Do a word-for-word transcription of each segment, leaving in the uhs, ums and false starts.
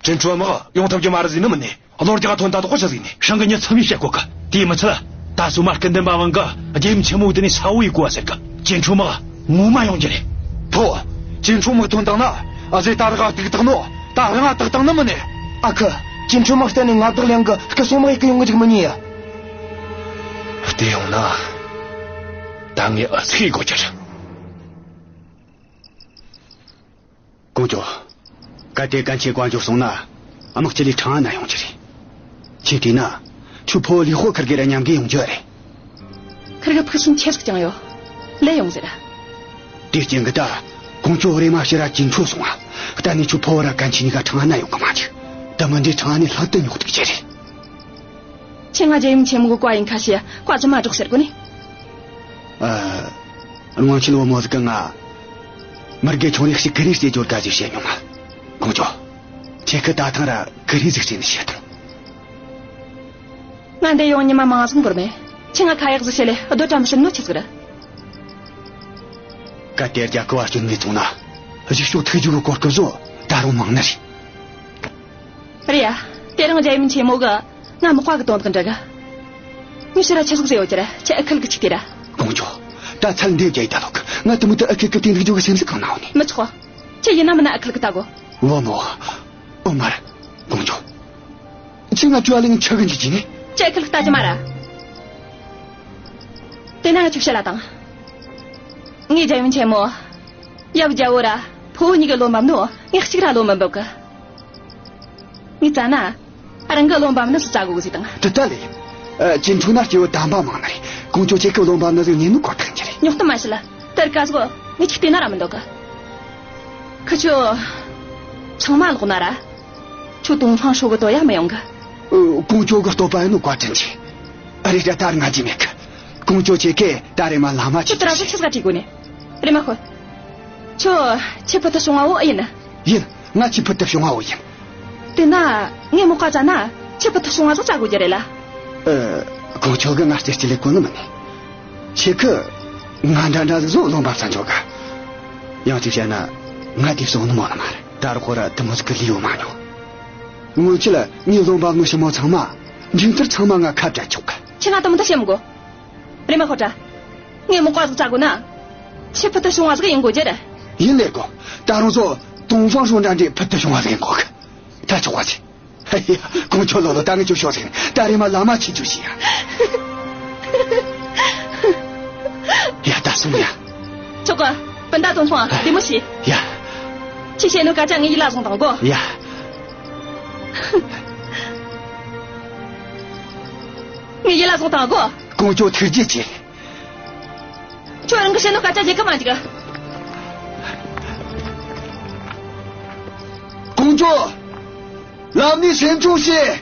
ཅིན་ཁྲུའུ་དམག་ཡོང་ཐུབ་རྒྱུ་མ་རེད་ཟེར་ནི་མིན་ནི། བློ་རྒྱ་ཐོན་ད་དོ་ཁོ་ཆ་ཟིག་ནི། ཧྲང་གི་མྱི་ཚ་བའི་བཤད་གོ་གི། དེའི་མི་ཚད། ད་སོ་མ་སྐུ་མདུན་པ་དབང་གི་རྒྱལ་ཡུམ་ཆེན་མོ་དེ་ནས་ས་བོ་ཡི་གོ་བ་ཟེར་གི། ཅིན་ཁྲུའུ་དམག་ངོ་མ་ཡོང་རྒྱུ་རེད། ཕོ། ཅིན་ཁྲུའུ་དམག་ཐོན་བཏང་ན། ཨ་ཟེ་ད་རག་ཏིག་ཏག་ནོ། ད་རང་ང་ཏག་ཏག་ནི་མིན་ནི། ཨ་ཁུ། ཅིན་ཁྲུའུ་དམག་གཏན་ནས་ང་བདག་ལེང་གི་སྐུ་སྲུང་དམག་ཡི་གི་ཡོང་གི་འཇུག་མི་ཉན་ཡ། བལྟས་ཡོང་ན། ད་ངས་ཨ་ཟིག་ཡི་གོ་རྒྱུ་རེད། ཀོང་ཇོ། གལ་ཏེ་གན་ཆེ་ཀོང་ཇོ་སོང་ན། དམག་སྤྱི་ལི་ཁྲང་ཨན་ན་ཡོང་རྒྱུ་རེད། ཁྱེད་བལྟས་ན། ཁྱོད་ཕོ་ལི་ཧོ་ཁིར་གེ་ར་མཉམ་གི་ཡོང་རྒྱུ་རེད། ཁིར་གེ་ཕུགས་བསམ་ཆེ་ཟིག་བཅངས་ཡོད། ལས་ཡོང་ཟེར། དེ་རྐྱེན་གི་ད། ཀོང་ཇོ་རེ་མ་ཕྱི་ར་ཅིན་ཁྲུའུ་སོང་ང་། ད་ནི་ཁྱོད་ཕོ་ར་གན་ཆེ་གཉིས་ཀ་ཁྲང་ཨན་ན་ཡོང་གི་མ་འཇུག་ད་མི་འདྲེ་ཁྲང་ཨན་ནས་ལྷག་ཏུ་ཉོག་ཐུག་ཅེ་རེད། ཁྱེད་ང་རྒྱལ་ཡུམ་ཆེན་མོ་གི་བཀའ་ཡིན་ཁ་ཤས་བཀའ་ཙམ་མ་སྒྲོག་ཟེར་གོ་ནི། ཨ། སྔོན་ཆད་བུ་མོ་ཟིག་གི་ང་། མི་དགེ་ཆུང་རིགས་ཤིག་གི་རིགས་ཟེར་འབྱོར་དགའ་ཞེས་བཤད་མྱོང་ང་། ཀོང་ཇོ། ཁྱེད་ཀྱི་ད་ཐེངས་ར་གི་རིགས་ཟིག་བྱས་ནས་བཤད་དང་། ང་འདི་ཡོང་ཉི་མ་མང་ཟིག་འགོར་མེད། ཁྱེད་ང་ཁ་ཡག་ཟིག་བཤད་ལེ་སྡོད་དྲ་མི་ཤེས་ནོ་ཆི་ཟིག་རེད། གལ་ཏེ་རྒྱལ་ཁབ་བ་སྐྱོན་མེད་སོང་ན། གཞིས་ཕྱོགས་ཐུགས་རྒྱུད་གི་གོ་སྐབས་བཟོ་ད་རུང་མང་ནི་རེད། རེད་ཡ། དེ་རིང་རྒྱལ་ཡུམ་ཆེན་མོ་གི་ང་མི་དཔའ་གི་དོན་དག་འདྲ་གི། ངས་ཕྱི་ར་ཆི་ཟིག་ཟེར་ཡོད་ཀྱི་ར་ཁྱེད་ཨ་ཁུལ་གི་ཆིག་དེ་ར། ཀོང་ཇོ། ད་ཚལ་འདེབས་རྒྱ་ཡི་ད་ལོག་ང་དུ་མི་དུ་ཨ་ཁུལ་གི་དེ་འདུག་རྒྱུ་གི་སེམས་སུ་གང་ན་འོ་ནི། མི་ཆོག་ཁྱེད་ཡིན་ན་མིན་ན་ཨ་ཁུལ་གི་ལྟ་གོ། བུ་མོ། ཨོ་མར། ཀོང་ཇོ། ཁྱེད་ང་ཅོ་ཨ་ལེ་ངི་ཆ་གི་འཇིག་ཅི་ནི། ཁྱེད་ཨ་ཁུལ་གི་ལྟ་རྒྱུ་མ་ར། དེ་ན་ང་ཆུ་བཤད་ལ་དང་། ངས་རྒྱལ་ཡུམ་ཆེན་མོ། ཡབ་རྒྱལ་བོ་ར་ཕུ་བོ་གཉིས་ཀྱི་བློ་འབབ་ནོ་ངས་གཅིག་ར་བློ་མི་འབབ་གི། ངས་བཙལ་ན། རང་གི་བློ་འབབ་ནི་སུ་བཙལ་དགོས་གི་ཟིག་དང་། དེ་ལྟ་ལས། ཨ། ཅིན་ཁྲུའུ་ན་སྐྱེ་བོ་དམ་པ་མང་ནི་རེད། ཀོང་ཇོ་ཁྱེད་ཀྱི་བློ་འབབ་ནི་ཟིག་ཉན་ནོ་གོ་ཐག་ཡིན་རྒྱུ་རེད། ཉོག་ཏུ་མ་བྱེད་ལ། དེར་ཀ་ཟིག་ངས་གཅིག་བལྟས་ན་ར་མི་འདོད་གི། ཁི་ཆོ། ཚང་མ་ལོག་ན་ར། ཁྱོད་ཏུང་ཧྥང་ཧྲོ་གི་དོ་ཡ་མི་ཡོང་གི། ཨོ། ཀོང་ཇོ་གི་བསྟོད་པ་ཡིན་ནོ་བཀའ་དྲིན་ཆེ། ཨ་རེ་ད་ད་ང་ཅི་མེད་གི། ཀོང་ཇོ་ཁྱེད་ཀྱིས་ད་རེ་མ་བླ་མ་ཁྱོད་ཆི་ད་ར་ཟིག་ཆི་ཟིག་ག་བྲིས་དགོས་ནི། རེ་མ་ཁོ། ཁྱོད་ཆེ་ཕུ་ཐུ་སོང་བ་བོ་ཡིན། ཡིན། ང་ཆེ་ཕུ་ཐུ་སོང་བ་བོ་ཡིན། དེ་ན་ངས་མོ་བཀའ་བཙལ་ན་ཆེ་ཕུ་ཐུ་སོང་བ་ཟིག་བཙལ་དགོས་རྒྱུ་རེད་ལ། ཨ། ཀོང་ཇོ་གི་ང་རྩེ་སྤྱི་ལས་གོ་ནི་མིན་ནི། ཁྱེད་ཀྱིས་ང་འདྲ་འདྲ་ཟིག་བཟོ་བློ་འབབ་ས་འཇོག་ག་ཡང་ཅིག་བཤད་ན། ང་དེ་བཟོ་ནི་མོ་ནི་མ་རེད། ད་རུ་ཁོ་ར་དུ་མོ་ཟིག་གི་ལུས་ཡོད་མ་མྱོང་། སྔོན་ཆད་ངས་བློ་འབབ་ནོ་ཞི་མོ་ཚང་མ། མཇུག་མཐར་ཚང་མ་ང་ཁ་བྲལ་ཆོག་ག་ཁྱེད་ང་དུ་མོ་ད་བཤད་མི་དགོས། རེ་མ་ཁོ་ཏྲ། ངས་མོ་བཀའ་ཟིག་བཙལ་དགོས་ན། ཆེ་ཕུ་ཐུ་སོང་བ་ཟིག་ཡིན་དགོས་རྒྱུ་རེད། ཡིན་ལས་དགོས། ད་རུང་ཚོ་ཏུང་ཧྥང་ཧྲོ་འདྲ་འདྲའི་ཕུ་ཐུ་སོང་བ་ཟིག་ཡིན་དགོས་གི། ད་ཆོག་པ་ཆེ། ཧེ་ཧེ། ཀོང་ཇོ་ལོ་ལོ་ད་ངས་ཁྱོད་ཤོག་ཟིག་ད་རེ་མ་བླ་མ་ཆེ་ཁྱོད་ཤི་ཡ། ཡ་ད་སོང་ཡ། ཆོག་གི། སྤུན་ཟླ་ཏུང་ཧྥང་བདེ་མོ་བྱོས། ཡ། ཁྱེད་བཤད་ནོ་སྐད་ཆ་ངས་ཡིད་ལ་བཟུང་དང་གོ། ཡ། ངས་ཡིད་ལ་བཟུང་དང་གོ། ཀོང་ཇོ་ཐུགས་རྗེ་ཆེ། ཁྱོད་རང་གི་བཤད་ནོ་སྐད་ཆ་བརྗེད་གི་མ་འཇུག་ཀོང་ཇོ། ལམ་ནས་སེམས་ཆུང་བྱོས།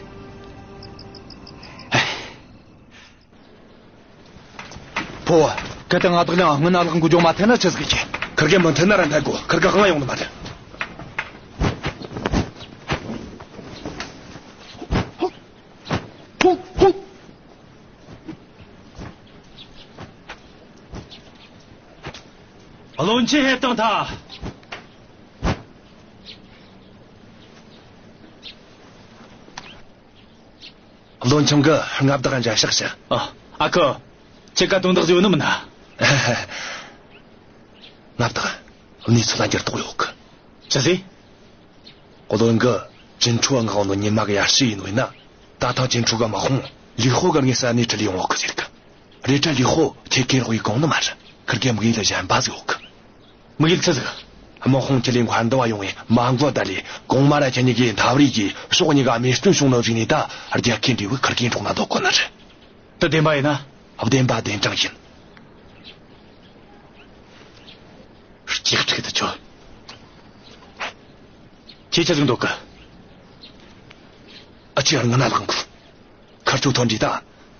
ཕོ་བོ། གལ་ཏེ་ང་བདག་ལེང་སྔུན་ན་ལག་འགུལ་འཇོག་མ་ཐེན་ན་ཆི་ཟིག་གི་ཁིར་གེ་མི་མཐུན་ན་ར་འཐད་གོ། ཁིར་གེ་དབང་ཡོང་ནི་མ་རེད། བློན་ཆེན་ཕེབས་བཏང་ཐལ། བློན་ཆུང་གིས་མངའ་བདག་མཇལ་ཕྱག་ཞུ། ཨ། ཨ་ཁུ། ཁྱེད་ཀ་དོན་དག་ཟིག་ཡོད་ནི་མིན་ན། མངའ་བདག། གནས་ཚུལ་ལ་འགྱུར་ལྡོག་ཡོད་གི། ཅི་ཟེར། བློན་གིས་ཅིན་ཁྲུའུ་མངགས་ནོ་ཉི་མ་གི་ཡར་ཞུ་ཡིན་ནོ་ཡིན་ན། ད་ཐེངས་ཅིན་ཁྲུའུ་གི་དམག་དཔུང་ལི་ཧོ་གི་དངོས་སུ་སྣེ་ཁྲིད་ལས་ཡོང་ཡོད་གི་ཟེར་གི། རེད་དྲ་ལི་ཧོ་ཁྱེད་ཀྱི་རོགས་ཡེ་གོང་ནི་མ་རེད། ཁིར་གེ་དམིགས་ཡུལ་གཞན་པ་ཟིག་ཡོད་གི། དམིགས་ཡུལ་ཆི་ཟིག་དམག་དཔུང་ཁྲིད་ལས་མཁར་འདུ་བ་ཡོང་ངས་མ་འགོ་ད་ལས་གོང་མ་ར་ཁྱེད་གཉིས་ཀྱིས་འཐབ་རེས་ཀྱིས་ཕྱོགས་གཉིས་ཀ་རྨས་སྐྱོན་བྱུང་ནོ་ཟིག་ནས་ད་རྒྱལ་ཁའི་འབྲས་བུ་ཁིར་གེ་འཕྲོག་ན་འདོད་གོ་ནི་རེད། དེ་བདེན་པ་ཡིན་ན། བདེན་པ་བདེན་དྲང་ཡིན། སྐྱིད་ཁྲིག་ཏུ་ཆོ། ཁྱེད་ཆི་ཟིག་འདོད་གི། ཨ་ཅེ་ཨར་ང་ན་ལག་འགུལ། ཁར་ཆུ་ཐོན་དུས་ད།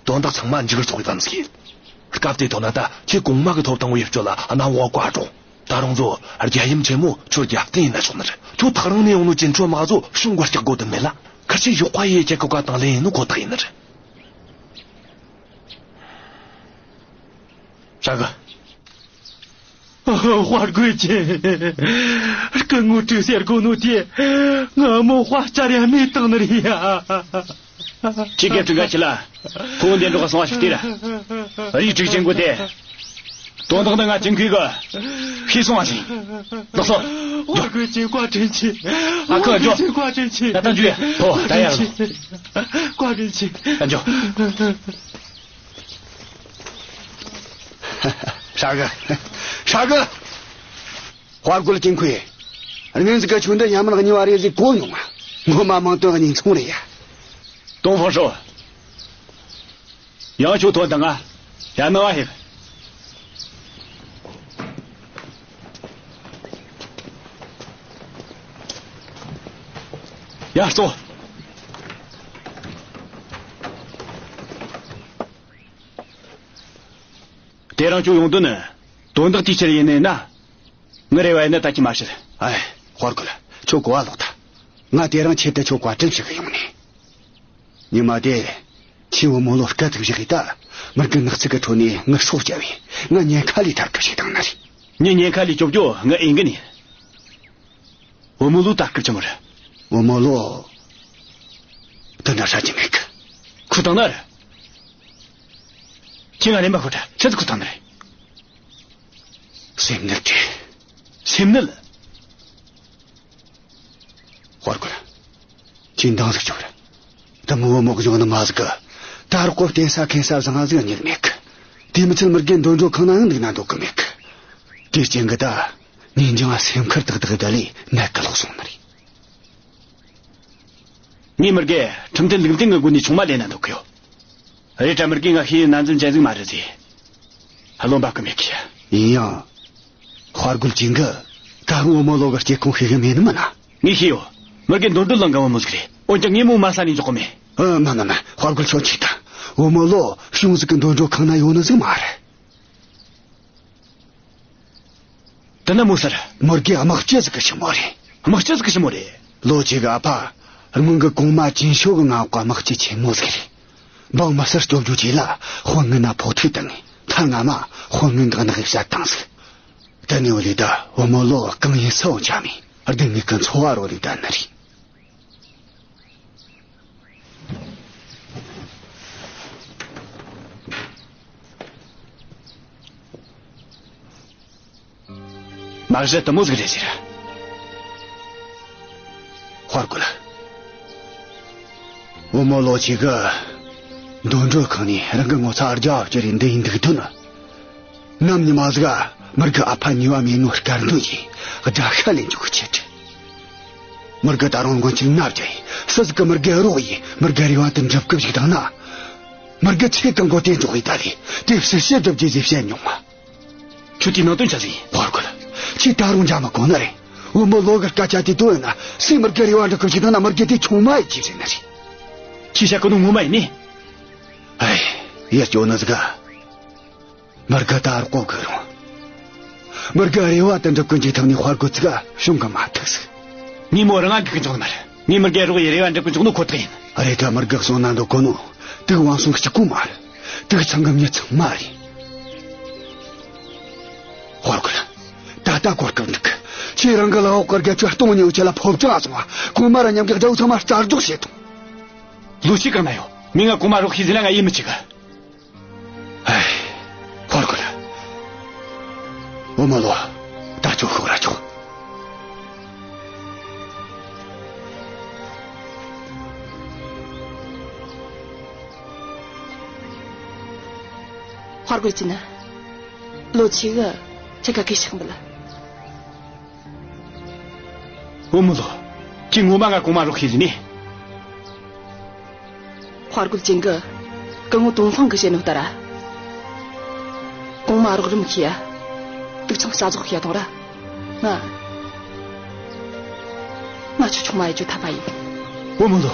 དོན་དག་ཚང་མ་འཇིགས་རྩོག་གི་དམ་ཟིག་ཡིན། སྐབས་དེ་ཐོན་ན་ད་ཁྱེད་གོང་མ་གི་ཐོབ་ཐང་བེད་སྤྱོད་ལ་གནམ་འོག་བཀའ་དྲོངས། ད་རུང་ཚོ་རྒྱལ་ཡུམ་ཆེན་མོ་ཁྱོད་རྒྱབ་རྟེན་ཡིན་ན་ཆོག་ནི་རེད། ཁྱོད་ཐག་རིང་ནས་ཡོང་ནོ་ཅིན་ཁྲུའུ་དམག་ཚོ་ཤུང་སྒོ་སྐྱག་དགོས་དོན་མེད་ལ། ཁར་ཆུ་ཡོག་པ་ཡེ་ཁྱེད་ཀོ་ཀ་དང་ལེན་ཡིན་ནོ་ཁོ་ཐག་ཡིན་ནི་རེད། ཧྲ་གི། དཔའ་རྒོད་ཅན། སྐུ་ངོ་དྲུག་ཟེར་གོ་ནོ་དེ། ང་མོ་དཔའ་རྩལ་ཡ་མེད་བཏང་ནི་རེད་ཡ། ཁྱེད་སྐད་ཆ་འགའ་ཁྱེད་ལ། ཕུ་བོ་འདི་འགྲོ་ག་སོང་བ་ཞིག་ལྟོས་ར། རིགས་དྲུག་ཅན་གོ་དེ། དོན་དག་འདི་ང་ཅིན་ཁུའི་གི། ཤེས་སོང་བ་ཞིག་ལགས་སོ། དཔའ་རྒོད་ཅན་བཀའ་དྲིན་ཆེ། ཨ་ཁུ་འགྲོ། བཀའ་དྲིན་ཆེ། ད་ད་འཇུ་ཡ། ཧོ་ད་ཡ། བཀའ་དྲིན་ཆེ། ད་འཇུ། ཧྲ་གི། ཧྲ་གི། དཔའ་རྒོད་ཅིན་ཁུའི། རིག་འཛིན་གི་ཆོས་འདི་ཡ་མིན་གཉིས་པ་རེད་ཟེར་གོ་མྱོང་ང་། ངོ་མ་མིང་དོན་གཉིས་མཚུངས་རེད་ཡ། ཏོང་ཧྥང་ཧྲོ། ཡང་ཆོས་ཐོན་དང་ང་། ཡ་མི་བ་ཧེ། ཡ་གཙོ། དེ་རིང་ཁྱོད་ཡོང་དོན་ནི། དོན་དག་དེའི་ཕྱིར་ཡིན་ནི་ན། ངའི་རེ་བ་ཡིན་ན་ད་ཁྱོས་མ་བཤད། ཨེ། དཔའ་རྒོད། ཁྱོད་གོ་བ་ལོག་ད། ང་དེ་རིང་ཆེད་དུ་ཁྱོད་བཀའ་དྲིན་ཞུ་གི་ཡོང་ནི། ཉི་མ་དེ། ཁྱོས་བུ་མོ་ལོ་སྐད་ཅིག་བཞག་གི་ད། མི་དགེ་ནགས་ཚལ་གི་ཁྲོད་ནས་ངའི་སྲོག་བསྐྱབས་བས། ང་ཉེན་ཁ་ལས་ཐར་གི་བྱེད་བཏང་ནི་རེད། ངས་ཉེན་ཁ་ལས་སྐྱོབ་རྒྱུ་ངའི་འོས་འགན་ཡིན། བུ་མོ་ལོ་ད་སྐབས་ཆི་མོ་རེད། བུ་མོ་ལོ། དེ་འདྲ་ཧྲ་གི་མེད་གི། ཁུ་དང་ན་རེད། ཁྱོས་ང་ལན་མ་ཤོད་དྲ། ཆི་ཟིག་ཁུ་དང་ན་རེད། སེམས་ནད་དེ། སེམས་ནད། དཔའ་རྒོད། ཁྱོས་འདང་ཟིག་རྒྱོབ་ར། དེ་མོ་བུ་མོ་གི་གཞུང་ནི་མ་ཟིག་གི། ད་རོགས་གོ་བསྟེན་ས་ཁེན་ས་བཟང་ང་ཟིག་གཉིས་མེད་གི། དེ་མི་ཚད་མི་དགེ་འདོད་འགྲོ་ཁང་ན་ཡང་འདུག་ན་འདོད་གི་མེད་གི། དེ་རྐྱེན་གི་ད། ཉིན་རྒྱང་སེམས་ཁུར་ཏག་ཏག་ད་ལས་ནད་གི་ལོག་སོང་ནི་རེད། ངས་མི་དགེ་ཁྲིམས་མཐུན་ལུགས་མཐུན་གི་སྒོ་ནས་ཆུང་མ་ལེན་ན་འདོད་གི་ཡོད། རེད་དྲ་མི་དགེ་ང་ཤེས་ཡོན་ན་འཛིན་ཅན་ཟིག་མ་རེད་ཟེ། བློན་པ་གི་མེད་གི། ཡིན་ཡང་། དཔའ་རྒོད་ཅིན་གི། ད་བུ་མོ་ལོ་གི་སྐྱེ་ཁུངས་ཤེས་གི་མེད་ནི་མིན་ན། ངས་ཤེས་ཡོད། མི་དགེ་འདོད་འདོད་ལང་གི་བུ་མོ་ཟིག་རེད། འོན་ཀྱང་ངས་མོ་མ་ས་ནས་འཇོག་གི་མེད། ཨ་མ་མ་མ། དཔའ་རྒོད་ཁྱོད་ཆི་ད། བུ་མོ་ལོ་གཞུང་ཟིག་གི་འདོད་འགྲོ་ཁང་ན་ཡོད་ནི་ཟིག་མ་རེད། དེ་ན་མོ་ཟེར། མི་དགེ་དམག་སྤྱི་ཟིག་གི་ཞི་མོ་རེད། དམག་སྤྱི་ཟིག་གི་ཞི་མོ་རེད། ལོ་ཆི་གི་ཨ་ཕ། སྔོན་གི་གོང་མ་ཅིན་ཤོ་གི་མངའ་འོག་གི་དམག་སྤྱི་ཆེན་མོ་ཟིག་རེད། འབངས་མི་སེར་སྐྱོབ་རྒྱུ་ཆེད་ལ་དཔོན་ངན་ན་ཕོག་ཐུག་བཏང་ངས། མཐའ་མ་དཔོན་ངན་གི་ནག་གིས་བཤད་བཏང་ཟིག། དེ་ནས་བུ་ལི་ད་བུ་མོ་ལོ་གང་ཡིན་སུའང་ཆ་མེད། སྡུག་བསྔལ་གི་འཚོ་བ་རོལ་ལི་ད་ནི་རེད། མ་གཞི་དེ་མོ་ཟིག་རེད་ཟེར། དཔའ་རྒོད། བུ་མོ་ལོ་ཆི་གི་འདོད་འགྲོ་ཁང་ནས་རང་གི་ངོ་ཚ་རྒྱ་བསྐྱུར་རེ་འདི་ཡིན་འདུག་དོན་ནི། ནམ་ཉི་མ་ཟིག་མི་དགེ་ཨ་ཕ་ཉེས་པ་མེད་ནོ་སྐལ་འདོན་གྱིས་དགྲ་ཤ་ལེན་འཇུག་གི་ཆེད་དུ། མི་དགེ་ད་རུང་མགོན་ཆེན་ན་བརྒྱ་ཡིས་སུ་ཟིག་གི་མི་དགེ་རོགས་ཡིས་མི་དགེ་རེ་བ་དེ་འགྲུབ་གི་བཅུག་བཏང་ན། མི་དགེ་ཆེ་གི་མགོ་དེ་འཇོག་ཡི་ད་ལས་དེ་སུ་ཞེ་སྒྲུབ་རྒྱུ་ཟིག་བཤད་མྱོང་ང་། ཁྱོད་དེའི་ནང་དོན་ཆི་ཟིག་ཡིན། དཔའ་རྒོད། ཁྱོས་ད་རུང་འཇགས་མ་གོ་ནི་རེད། བུ་མོ་ལོ་གི་སྐད་ཆ་དེ་དོན་ཡིན་ན་སུས་མི་དགེ་རེ་བ་འགྲུབ་གི་བཅུག་བཏང་ན་མི་དགེ་དེ་ཆུང་མ་ཡི་ཆི་ཟེར་ནི་རེད། ཁྱོས་བཤད་གོ་ནོ་ངོ་མ་ཡིན་ནི། ཨེ། ཡིད་སྐྱོ་ནི་ཟིག་ག་མི་དགེ་ད་རོགས་གོ་གི་རུང་། མི་དགེ་རེ་བ་དེ་འགྲུབ་གི་འཇུག་ཐུབ་ནི་དཔའ་རྒོད་ཅིག་ག་བྱུང་གི་མ་ཐུབ་ཟིག། ངས་མོ་རང་ང་འགུག་གི་འཇུག་ནི་མ་རེད། ངས་མི་དགེ་རོགས་ཡི་རེ་བ་འགྲུབ་གི་འཇུག་ནོ་ཁོ་ཐག་ཡིན། རེད་ད་མི་དགེ་གསུང་ན་འདོད་གོ་ནོ་དུག་དབང་སོང་གཅིག་པོ་མ་རེད། དུག་ཚང་གི་མྱི་ཚང་མ་རེད། དཔའ་རྒོད། ད་ལྟ་གོ་སྐབས་འདུག་གི། ཁྱོས་རང་གི་ལག་འོག་གི་རྒྱལ་ཆོས་སྟོང་ཉིད་ཆེད་ལ་ཕོ་བྲང་སོང་བ། གོང་མ་ར་མཉམ་གི་དགྲ་བོ་ཚང་མ་རྩ་རྫོགས་བྱེད་དང་། ལོ་ཆི་གང་ན་ཡོད། མི་ང་གོང་མ་རོགས་ཤིག་ཟིན་ན་ང་ཡིད་མི་ཆེས་གི། ཨེ། དཔའ་རྒོད། བུ་མོ་ལོ། ད་ཁྱོད་ཤོག་ར་ཆོག། དཔའ་རྒོད་ཅན། ལོ་ཆི་གིས་ཁྱེད་ཀ་གུས་ཕྱག་འབུལ། བུ་མོ་ལོ། ཁྱོས་ངོ་མ་ང་གོང་མ་རོགས་ཤིག་ཟིན་ནི། དཔའ་རྒོད་ཅན་གིས་སྐུ་ངོ་ཏོང་ཧྥང་གིས་བཤད་ནོ་ལྟར། གོང་མ་རོགས་རམ་ཁྱེར་ཡ། དུག་ཚང་རྩ་རྫོགས་བྱས་ཐོངས་ར། ང་། ང་ཆོ་ཆུང་མ་ཡི་ཆོ་ཐ་པ་ཡིན། བུ་མོ་ལོ།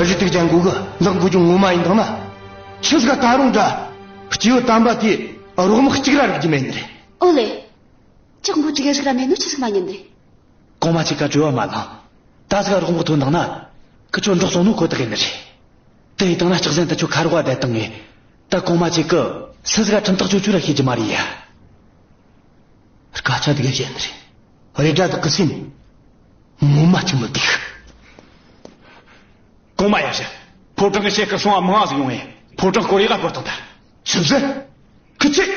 རི་དུག་ཅན་གོ་གི་ལག་འགུལ་རྒྱུ་ངོ་མ་ཡིན་དང་ན། ཆི་ཟིག་ད་རུང་འདྲ། སྐྱེས་བུ་དམ་པ་དེ་རོགས་དམག་གཅིག་ར་རིག་རྒྱུ་མེད་ནི་རེད། ཨོ་ལེ། ཅག་མགོ་ཅི་གེ་ཟིག་ར་མེད་ནོ་ཆི་ཟིག་མ་ཉན་ནི། གོང་མ་ཁྱེད་ཀ་བྲེལ་བ་མ་ལངས། ད་ཟིག་ག་རོགས་མག་ཐོན་བཏང་ན། ཁི་ཆོ་འབྲོག་སོང་ནོ་ཁོ་ཐག་ཡིན་ནི་རེད། དེ་ཡི་དང་ན་ལྕགས་ཟན་ད་ཆོ་ཁ་རོག་བསྡད་བཏང་ངེ། ད་གོང་མ་ཁྱེད་ཀི་སུ་ཟིག་ག་ཁྲིམས་ཐག་གཅོད་རྒྱུ་ར་ཤེས་རྒྱུ་མ་རེད་ཡ། སྐད་ཆ་དེ་ག་བཤད་ནི་རེད། རེད་དྲ་དག་གི་སེམས་ངོ་མ་ཅིག་མི་སྡུག། གོང་མ་ཡར་ཞུ། ཕོ་བྲང་གི་ཕྱེད་ཀ་སོང་བ་མང་ཟིག་ཡོང་ངེ། ཕོ་བྲང་སྐོར་ཡག་ག་སྐོར་བཏང་ད། ཆི་ཟེར། ཁི་ཆོས་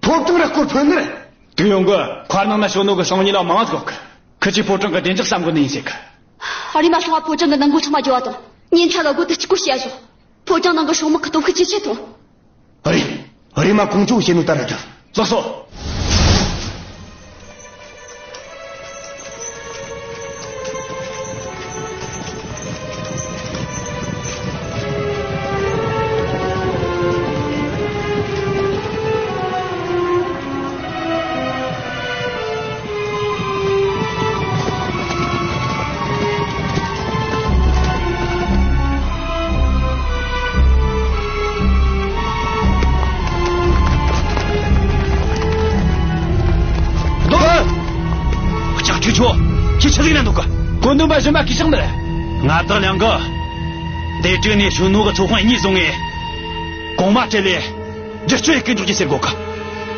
ཕོ་བྲང་ར་སྐོར་ཕོད་ནི་རེད། དུག་ཡོང་གི། མཁར་ནང་ན་ཞོན་ནོ་གི་སང་ཉིན་ལ་མང་ཟིག་ཡོད་གི། ཁི་ཆོས་ཕོ་བྲང་གི་བདེ་འཇགས་བསམ་གི་ནི་ཡིན་ཟེར་གི། ཨ་རི་མ་སོང་བ་ཕོ་བྲང་གི་ནང་སྒོ་ཚང་མ་རྒྱོབ་བཏང་། ཉིན་ཐ་ག་སྒོ་དེ་གཅིག་པོ་ཕྱེ་ཡ་ཞོག། ཕོ་བྲང་ནང་གི་སྲུང་མི་གི་སྟོབས་ཤུགས་ཇེ་ཆེ་ཐོན། ཨ་རི། ཨ་རི་མ་ཀོང་ཇོ་བཤད་ནོ་ད་ར་རྒྱོབ། ལགས་སོ། ལྕགས་ཁྲི་ཆོ། ཁྱེད་ཆི་ཟིག་ན་འདུག་ག། བཀོད་འདོམས་པ་གཞོན་པ་གུས་ཕྱག་འབུལ། མངའ་བདག་ལིང་གི། དེ་དུས་ནས་ཞོན་ནོ་གི་ཚོ་དཔོན་གཉིས་བཟུང་ངེ། གོང་མ་ཁྲིད་ལས། རྒྱུ་ཆོ་ཡི་སྐད་འཇོག་རྒྱུ་ཟེར་གོ་ག།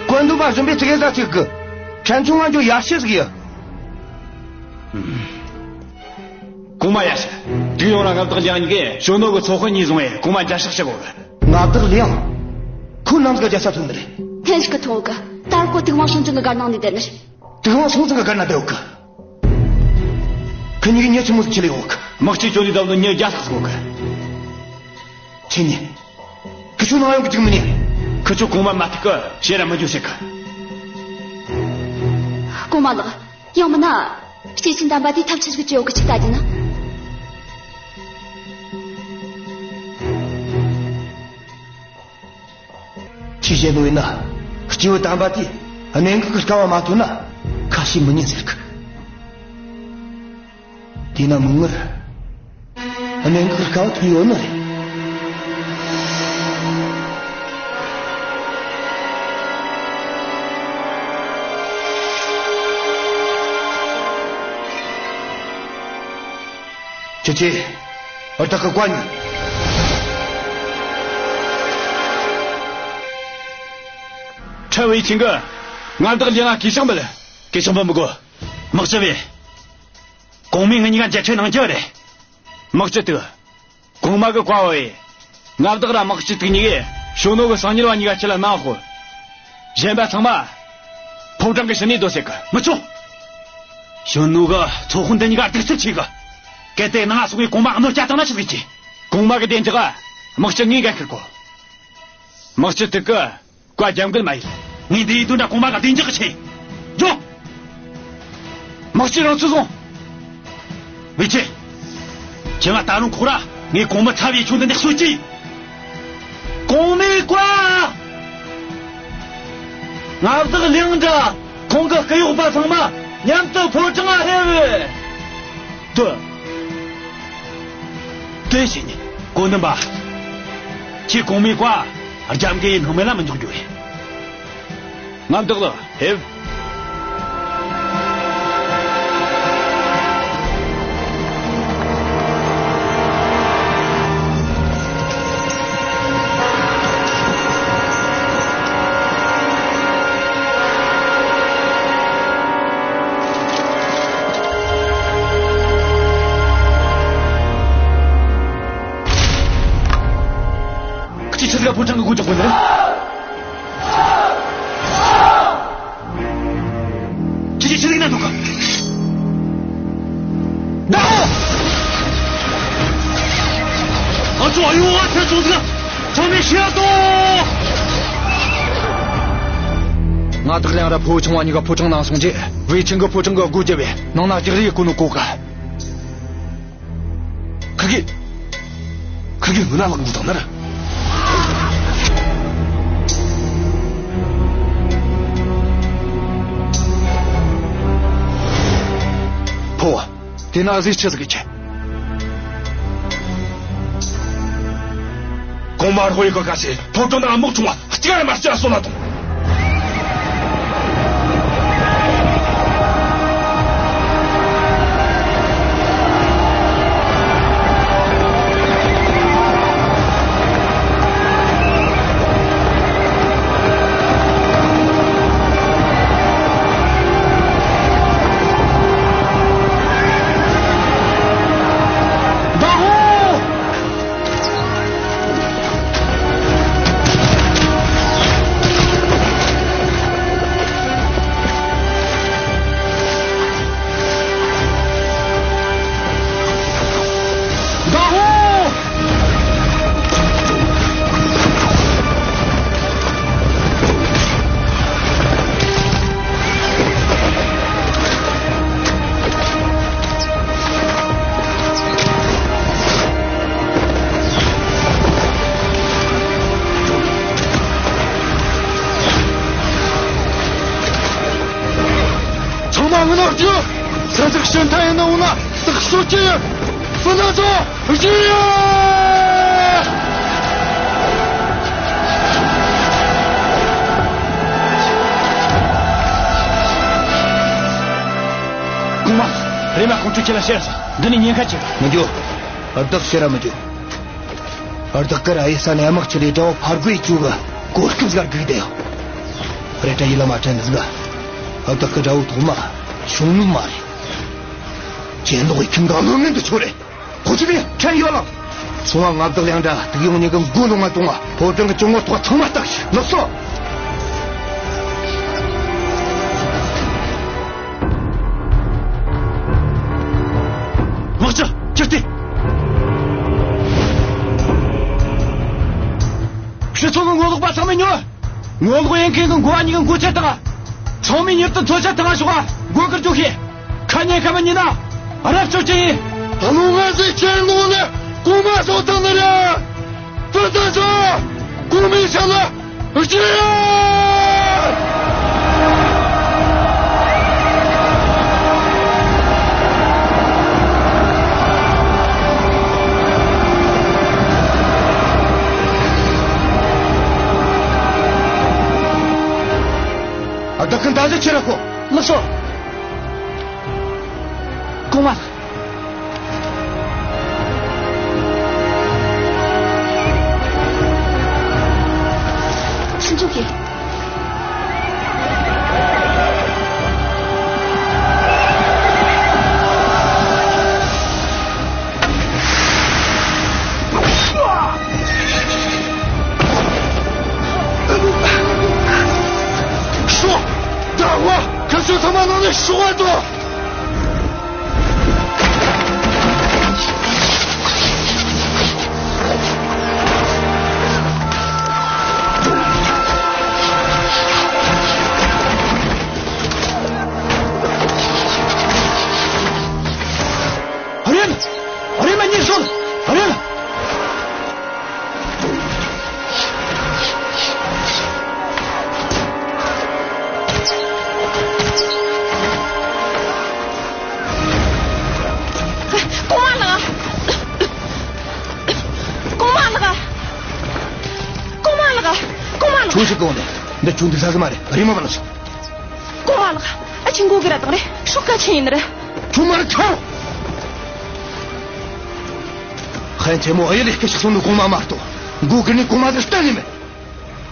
བཀོད་འདོམས་པ་གཞོན་པས་ཚིག་ཡེ་ཟ་ཚིག་གི། ཕྲན་ཆུང་ང་འཇོ་ཡར་ཤི་ཟིག་ཡ། གོང་མ་ཡར་ཞུ། དུག་ཡོང་ར་མངའ་བདག་ལིང་གཉིས་ཀས་ཞོན་ནོ་གི་ཚོ་དཔོན་གཉིས་བཟུང་བས་གོང་མ་མཇལ་ཕྱག་ཞུ་གོ་གི། མངའ་བདག་ལིང་། ཁོ་ནམ་ཟིག་ག་རྒྱལ་ས་ཐོན་ནི་རེད། ཐེངས་ཤིག་གི་ཐོན་གི། ད་རུང་ཁོ་དུག་དབང་སྲུང་འཛིན་གི་སྒར་ནང་ནས་བསྡད་ནི་རེད། དུག་དབང་སྲུང་འཛིན་གི་སྒར་ན་བསྡད་ཡོད་གི། ཁི་གཉིས་ཀས་མྱི་ཆི་མོ་ཟིག་ཁྲིད་ལས་ཡོད་གི། དམག་སྤྱི་ཁྱོད་ལས་ད་ནི་མྱི་བརྒྱ་ལྷག་ཟིག་ཡོད་གི། ཁྱེད་གཉིས། ཁི་ཆོ་ནང་ཡོང་གི་འཇུག་མི་ཉན། ཁི་ཆོ་གོང་མ་མ་ཐུག་གི་ཕྱིར་ར་མི་འཇུག་ཟེར་གི། གོང་མ་ལགས། ཡང་མིན་ན། སྐྱེས་ཆེན་དམ་པ་དེས་ཐབས་ཆི་ཟིག་བྱེད་ཡོད་གི། ཅིག་ལྟ་རྒྱུ་ན། ཁྱེད་བཤད་ནོ་ཡིན་ན། སྐྱེས་བུ་དམ་པ་དེས་གནད་འགག་གི་དཀའ་བ་མ་ཐོན་ན་ཁ་ཞེ་མི་ཉན་ཟེར་གི། དེས་ན་མིག་སྔར། གནད་འགག་གི་དཀའ་བ་ཐོན་ཡོད་ནི་རེད། ཁྱེད་ཀྱིས་བདག་གི་བཀའ་ཉོན། ཁྲ་བའི་ཆིང་གི། མངའ་བདག་ལིང་ང་གུས་ཕྱག་འབུལ། གུས་ཕྱག་འབུལ་མི་དགོས། དམག་སྤྱི་བས། གོང་མས་ངེད་གཉིས་ཀ་མཇལ་འཕྲད་གནང་རྒྱུ་རེད། དམག་སྤྱི་དུ། གོང་མ་གི་བཀའ་བོ་ཡིན། མངའ་བདག་ར་དམག་སྤྱི་དུ་གཉིས་ཀས་ཞོན་ནོ་གི་སང་ཉིན་བ་གཉིས་ཀ་ཁྲིད་ལ་གནང་ཤོག། གཞན་པ་ཚང་མ་ཕོ་བྲང་གི་ཕྱི་ནས་སྡོད་ཟེར་གི། མི་ཆོག། ཞོན་ནོ་གི་ཚོ་དཔོན་དེ་གཉིས་ཀ་གདུག་རྩུབ་ཆེ་གི། གལ་ཏེ་ནང་སོང་བའི་གོང་མ་གནོད་སྐྱེལ་བཏང་ན་ཆི་ཟིག་བྱེད། གོང་མ་གི་བདེ་འཇགས་དམག་སྤྱི་ངས་འགན་འཁུར་གོ། དམག་སྤྱི་དུ་གི། བཀའ་རྒྱབ་འགལ་མ་ཡིན། ངས་འདི་ཡི་དོན་དྲ་གོང་མ་ག་བདེ་འཇགས་ཀྱི་ཆེད། འགྲོ། དམག་སྤྱི་རང་ཚུགས་སོང་། ཝེ་ཆེ། ཁྱེད་ང་ད་རུང་ཁོ་ར་ངས་གོང་མ་ཚ་བའི་ཆུང་འདི་འདེགས་གསོད་ཀྱིས། གོང་མའི་བཀའ། མངའ་བདག་ལིང་འདྲ་ཁོང་གི་སྐུ་གཡོག་པ་ཚང་མ་མཉམ་དུ་ཕོ་བྲང་ང་ཕེབས། དུ། དེ་བཞིན་བཀོད་འདོམས་པ། ཁྱེད་གོང་མའི་བཀའ་རྒྱབ་འགལ་ཡེ་སྣང་མེད་ལ་མི་འཇོག་རྒྱུ་རེད། མངའ་བདག་ལགས་ཕེབས། ཁྱེད་ཆི་ཟིག་ག་ཕོ་བྲང་གི་སྒོ་རྒྱག་གོ་ནི་རེད། ཁྱེད་ཀྱིས་ཆི་ཟིག་ན་འདུག་ག། ད། ཨ་ཅོ། ཨ་ཡོ། ཨ་ཚེ་ཅོ་ཟིག་ཚང་མས་ཤེས་ཡ་དོ། མངའ་བདག་ལིང་ར་ཕོ་ཆུང་བ་གཉིས་ཀ་ཕོ་བྲང་ནང་སོང་རྗེས་ཝེ་ཆིང་གིས་ཕོ་བྲང་གི་སྒོ་བརྒྱབ་པས་ནང་ན་རྒྱག་རེས་གོ་ནོ་གོ་ག། ཁི་གེ། ཁི་གེ་ངུ་ན་ལག་འགུལ་དང་ནར། ཕོ་བ། དེ་ན་ཟིག་ཆི་ཟིག་གི་ཆེ། གོང་མ་རོ་ཡི་གི་ཁ་ཤས་ཕོ་བྲང་ན་དམག་ཆུང་བ་གཅིག་ར་མ་སྐྱེལ་སོང་ན་དང་། ས་ཚིགས་ཕྱི་མཐའ་ཡིན་ནོ་ན་སྟག་ཤོད་ཀྱི་ཡོད། སྤུན་ཟླ་ཚོ། རྒྱུགས་ཡ། གོང་མ། རེམ་མ་ཁོང་ཚོས་ཁྱེད་ལ་བཤད་སོང་། འདི་ནས་ཉེན་ཁ་ཆེ། མི་འགྱོ། བདག་ཕྱིར་ར་མི་འགྱོ། བདག་གི་ར་ཡེ་ས་ནས་དམག་ཆེ་ལས་དགྲ་བོ་ཕར་རྒོལ་བཅུག་གི་གོ་སྐབས་ཟིག་སྒུག་བསྡད་ཡོད། རེད་དྲ་ཡིད་ལ་མ་དྲན་ནི་ཟིག་ག་བདག་གི་དགྲ་བོ་ཐོག་མ་ཤོང་ནུ་མ་རེད། གྱེན་ལོག་ཡེ་ཁྱིམ་ག་ལོ་ངན་དུ་ཆོ་རེད། ཁོ་ཚོ་ནི་ཕྲན་ཡོད་ལ། སོང་བ་ང་བདག་ལེང་འདྲ་དུག་ཡོང་ཉེ་གི་མགོ་ལོང་ང་གཏོང་བ། ཕོ་བྲང་གི་གྱོང་བོ་ཐོག་ཚང་མ་བཏགས་ཤིག་ལགས་སོ། དམག་སྤྱི། ཁྱེར་ཏེ། ཁྱེད་ཚོ་གི་ངོ་ལོག་པ་ཚང་མས་ཉོན། ངོ་ལོག་ཡེད་མཁན་གི་འགོ་བ་གཉིས་ཀྱི་མགོ་ཆད་བཏང་། ཚང་མས་མྱུར་དུ་མཚོན་ཆ་བཏང་ང་ཤོག་ག་མགོ་སྒུར་རྒྱུག་ཤེས། ཁ་ཉན་ཁ་མ་ཉན་ན་རབ་གཅོད་ཀྱི་ཡིན། ད་ལོ་ང་ཟིག་ཁྱེད་ནང་ནས་གོང་མ་སོགས་བཏང་ནི་རེད། ཙི་ཙི་ཙི། གོང་མའི་ཞབས་ལ་རྒྱུགས་ཡ། ཨ། བདག་གི་མདའ་གཞུ་ཁྱེར་ར་ཤོག་ལགས་སོ། གོང་མ། ཕྱིན་ཆོག་གི། ཤོག་ཟླ་བ། ཁ་ཤོ་ཐ་མ་ནང་ནས་ཤོག་ཨ་ཏོ། རེམ། རེམ་མ་ཉེས་སོང་། རེམ། གོང་མ་ལགས། གོང་མ་ལགས། གོང་མ་ལགས། གོང་མ་ལགས། ཁྱོད་ཅིག་གོང་ནས་འདི་ཁྱོད་འདུག་ས་ཟིག་མ་རེད། རེམ་མ་བ་ལ་སོང་། གོང་མ་ལགས། ཨ་ཆི་མགོ་སྒུར་ར་བཏང་རེད། ཤོག་ག་ཆི་ཡིན་ནི་རེད། ཁྱོད་མར་ཁྱོད། ཧན་ཆེན་མོ་ཨེ་ལས་སྐད་ཤིག་སོང་ནི་གོང་མ་མ་གཏོགས། མགོ་སྒུར་ནི་གོང་མ་ཟིག་གཏན་ནས་མེད།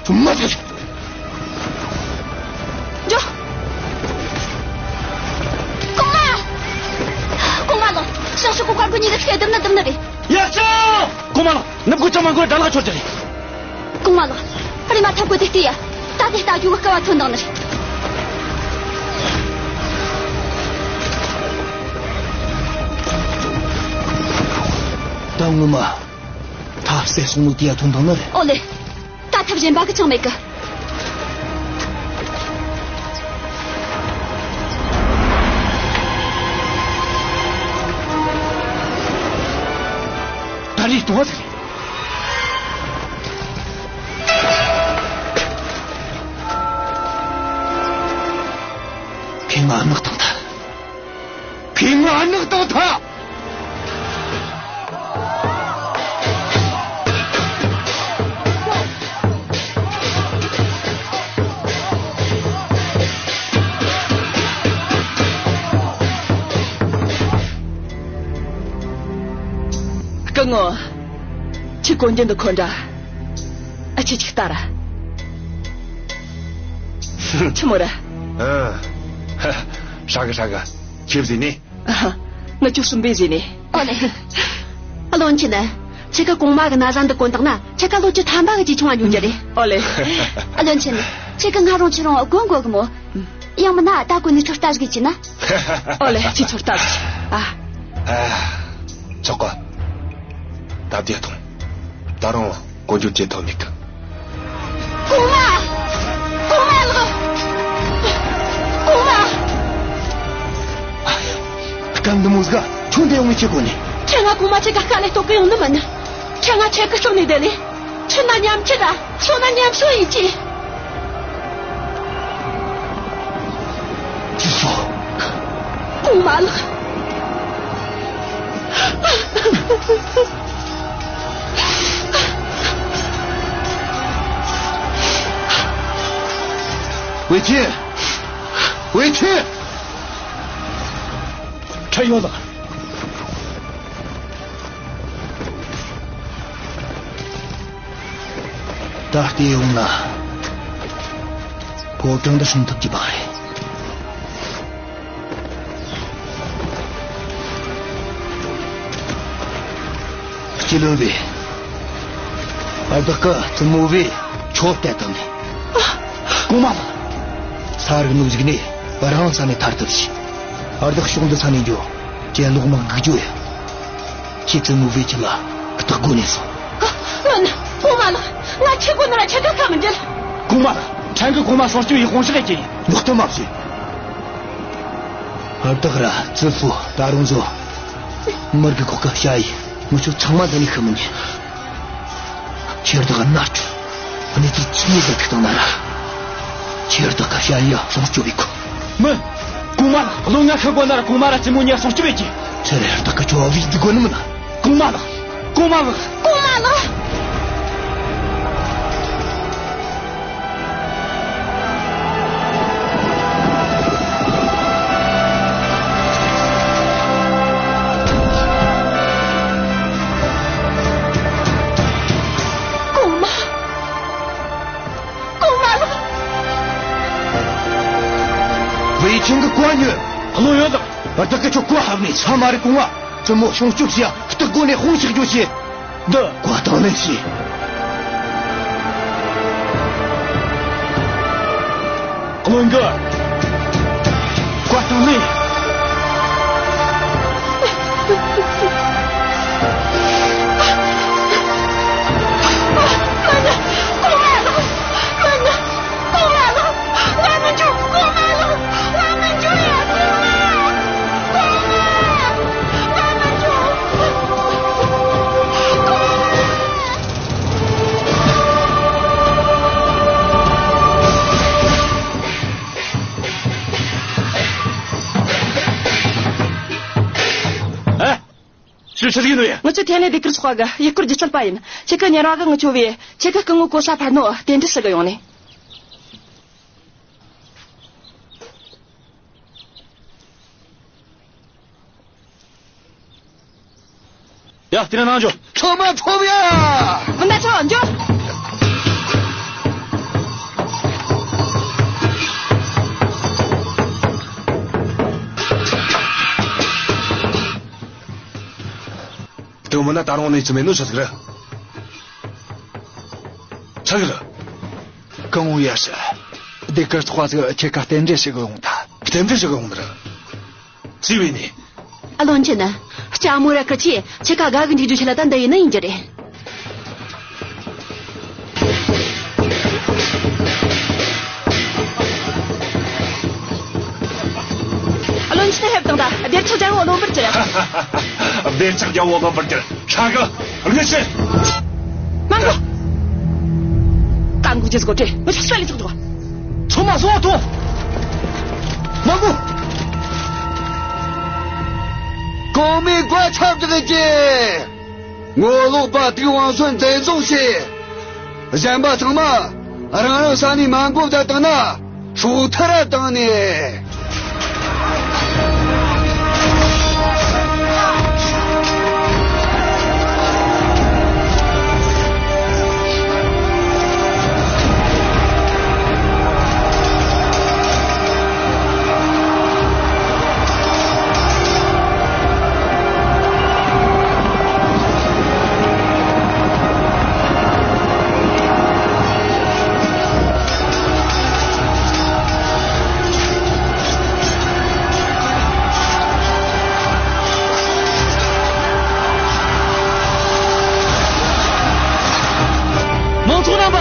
ཁྱོད་མར་ཁྱོད། འགྱོ། གོང་མ། གོང་མ་ལགས། ཞང་ཞུང་གི་མཁར་དགོན་གཉིས་ཀ་ཚིག་བརྡབ་ནི་བརྡབ་ནི་རེད། ཡ་ཅོ། གོང་མ་ལགས། ནུབ་གོ་ཅང་མ་གོ་དགྲ་ལག་ཆོར་གྱི་རེད། གོང་མ་ལགས། རེམ་མ་ཐབ་གོ་དེ་བལྟས་ཡ། ད་དེ་ལྟ་རྒྱུ་གི་སྐལ་བ་ཐོན་དང་ནི་རེད། ད་ངོ་མ་ཐབ་བསད་སོང་ནོ་དེ་ཡ་ཐོན་དང་ནི་རེད། ཨོ་ལེ། ད་ཐབ་གཞན་པ་གི་ཅང་མེད་གི། ད་རེས་གཏོང་བ་ཟིག་རེད། ཁྱེད་ང་ནག་བཏང་ཐལ། ཁྱེད་ང་ནག་བཏང་ཐལ། སྐུ་ངོ། ཁྱེད་གོན་རྒྱུ་འདི་ཁོ་འདྲ། ཨ་ཆི་ཆིག་ལྟ་ར། ཆི་མོ་ར། ཨ། ཧ། ཧྲ་གི་ཧྲ་གི། ཁྱེད་བཟས་ནི། ཨ། ང་ཁྱོད་གསུམ་པས་བཟས་ནི། ཨོ་ལེ། བློན་ཆེན། ཁྱེད་ཀ་གོང་མ་གི་ན་བཟའ་འདི་གོན་བཏང་ན་ཁྱེད་ཀ་ལོ་བཅུ་ཐམ་པ་གི་ཆེ་ཆུང་བ་འགྱོ་རྒྱུ་རེད། ཨོ་ལེ། བློན་ཆེན། ཁྱེད་ཀ་ང་རང་ཁྱེད་རང་གོན་དགོས་གི་མོ། ཡང་མིན་ན་ད་གོན་ནི་ཚོད་ལྟ་ཟིག་བྱས་ན། ཨོ་ལེ། ཁྱེད་ཚོད་ལྟ་ཟིག་བྱས། ཨ། ཨ། ཆོག་གི། ད་བདེ་ཐོང་། ད་རུང་གོ་འགྱུར་བྱེད་ཐུབ་མེད་གི། གོང་མ། གོང་མ་ལགས། གོང་མ། སྐབས་འདི་མོ་ཟིག་ག་ཁྱོད་འདི་ཡོང་ངེ་ཆི་གོ་ནི། ཁྱེད་ང་གོང་མ་ཁྱེད་ཀ་དཀའ་ལས་གཏོང་གི་ཡོང་ནི་མིན། ཁྱེད་ང་ཁྱེད་ཀྱི་སོང་ནས་བསྡད་ལེ། འཆི་ན་མཉམ་འཆི་ར། གསོན་ན་མཉམ་གསོན་ཡིན་གྱི། ཅི་སོ། མ་ལགས། ཝེ་ཆིན། ཝེ་ཆིན། ཁྲེན་ཡོད་ལགས། ད་ལྟ་ཡོང་ན་ཕོ་བྲང་དུ་སྲུང་ཐུབ་ཀྱི་མ་རེད། སྤྱི་བློན་པས། བདག་གི་བཙུན་མོ་བས་ཁྱོད་བསྟན་བཏང་ནས། གོང་མ་ལགས། ས་རུབ་ནོ་ཟིག་ནས་རང་ས་ནས་ཐར་ཐབས་བྱོས། བདག་ཕྱོགས་འདི་ས་ནས་འགྱོ། གྱེན་ལོག་མ་འགུག་རྒྱུ་ཡ། ཁྱེད་བཙུན་མོ་བས་ཁྱེད་ལ་སྟག་མགོ་ནས་སོང་། ཨ། མིན། གོང་མ་ལགས། ང་ཁྱེད་གོ་ནོ་ར་ཁྱེད་ཀ་ཁ་མི་འབྲལ། གོང་མ་ལགས། ཕྲན་གྱིས་གོང་མ་སྲུང་སྐྱོབ་ཡེ་དཔུང་ཤུགས་ཡེ་གྱིས། ཉོག་གཏམ་མ་བཤད། བདག་ར་ཙི་ཕུ་ད་རུང་ཟོ། མི་རྒི་ཁོག་ག་ཤ་ཡི་ངུ་ཆོ་ཚང་མ་འདི་ནས་ཤི་མི་ཉན། ཁྱེད་བདག་ན་ཆོ། གནས་ཚུལ་ཆི་མོ་ཟིག་ཐུག་བཏང་ན་ར། ཁྱེད་བདག་ག་ཤ་ཡི་སྲུང་སྐྱོབ་ཡེ་གོ། མིན། གོང་མ་ལགས། བློན་ང་ཤི་དགོས་ན་ར་གོང་མ་ར་ཙི་མོ་གཉིས་སྲུང་སྐྱོབ་ཡེ་གྱིས། ཚེ་རེ་བདག་གི་ཆོ་བ་བི་འདི་དགོས་ནི་མིན་ན། གོང་མ་ལགས། གོང་མ་ལགས། གོང་མ་ལགས། གོང་མ། གོང་མ་ལགས། ཝེ་ཆིང་གི་བཀའ་ཉོན། བློན་ཡོད་ལགས། བདག་གི་ཆོ་བཀའ་ཕབ་ནས་ས་མ་རི་གོང་བ། བཙུན་མོ་སྲུང་སྐྱོབ་བྱས་ཡ་སྟག་མགོ་ནས་དཔུང་ཤུགས་རྒྱོ་བྱས། འདི་བཀའ་དང་ལེན་བྱས། བློན་གི་བཀའ་དང་ལེན། ཨ། ཅི་ཆི་ཟིག་ཡིན་ནོ་ཡ། ངུ་ཆོ་ཐེན་ལེ་སྡེ་ཁུལ་ཚོགས་པ་གི་ཡུལ་སྐོར་སྒྱུ་རྩལ་པ་ཡིན། ཁྱེད་ཀྱི་ཉེ་ར་གི་ངུ་ཆོ་བས་ཁྱེད་ཀྱི་སྐུ་ངོ་གོ་ས་ཕར་ནོ་རྟེན་འབྲེལ་ཞུ་གི་ཡོང་ནས། ཡ། དེ་ན་ནང་འཇོག། ཚང་མ་ཐོབ་ཡ། མི་འདའ་ཆོག་འཇོག། དེ་མིན་ན་ད་རུང་གནས་ཚུལ་མེད་ནོ་ཆི་ཟིག་རེད། ཆི་ཟིག་རེད། གང་འོང་ཡ་ཤི། སྡེ་ཁུལ་ཚོགས་པ་ཟིག་ཁྱེད་ཀ་རྟེན་འབྲེལ་ཞུ་གི་ཡོང་ད། རྟེན་འབྲེལ་ཞུ་གི་ཡོང་ནི་རེད། ཅི་བས་ནི། ཨ། བློན་ཆེན། ལྕམ་མོ་ར་ཁུར་ཆེ་ཁྱེད་ཀ་དགའ་གི་འཇུག་རྒྱུ་ཆེ་ལ་ད་འདི་ཡིན་ནི་ཡིན་རྒྱུ་རེད། ཨ། བློན་ཆེན་ཕེབས་དང་ད་སྡེར་ཆགས་རྒྱལ་པོ་བློན་པོར་གྱུར། སྡེར་ཆགས་རྒྱལ་པོ་བློན་པོར་གྱུར། ཧྲ་གི། ལུས་ཆེ། མང་གོ། ཀང་གུ་རྗེས་གོ་ཏྲེ། མི་ཆགས་ལས་ཆགས་འགྲོ། ཚང་མ་བཟུང་བ་ཐོངས། མང་གོ། གོང་མའི་བཀའ་ཁྱབ་བསྒྲགས་ཀྱི། ངོ་ལོག་པ་ཏིག་ཝང་སོན་འཛིན་བཟུང་བྱས། གཞན་པ་ཚང་མ་རང་རང་ས་ནས་མ་འགོ་བདས་བཏང་ན། སྲོག་ཐར་བཏང་ནས། མང་ཚོགས་རྣམ་པ།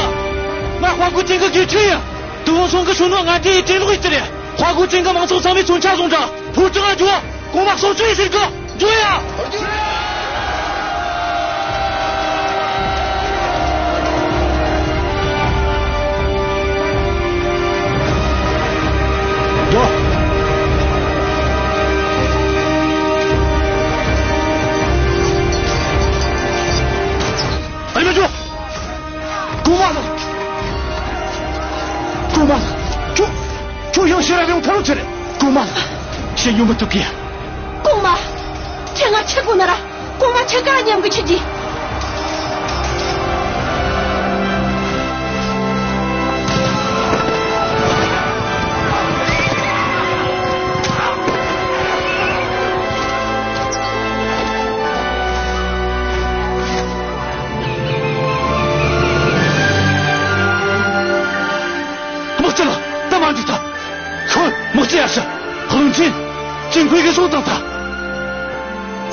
ང་དཔའ་རྒོད་ཅན་གྱི་དགེ་ཆོས་ཡིན། ཏུའུ་ཧོང་སུན་གྱིས་ཞུ་ནོ་ང་དེ་ཡི་གྲོས་ལོག་ཡིན་ཟེར། དཔའ་རྒོད་ཅན་གྱི་མང་ཚོགས་ཚང་མས་མཚོན་ཆ་བཟུང་དྲ་ཕོ་བྲང་ང་འགྱོ། གོང་མ་སྲོག་གཅོད་ཡེ་ཟེར་གི། འགྱོ་ཡ། འགྱོ། པ། ཁྱོད། ཁྱོད་ཡང་ཕྱིར་ར་ཡོང་ཐལ་ལོ་ཆི་རེད། གོང་མ། ཁྱེད་ཡོང་མི་ཐུབ་གི། གོང་མ། ཁྱེད་ང་ཆི་དགོས་ན་ར། གོང་མ་ཁྱེད་ག་མཉམ་གི་ཆི་གི། དམག་སྤྱི་ལགས། ད་མ་འཇིགས་ཐལ། ཁོ། དམག་སྤྱི་ཡར་ཞུ། ཧ་ལུང་ཆིན། ཅིན་ཁུའེ་གི་སྲུང་བཏང་ཐལ།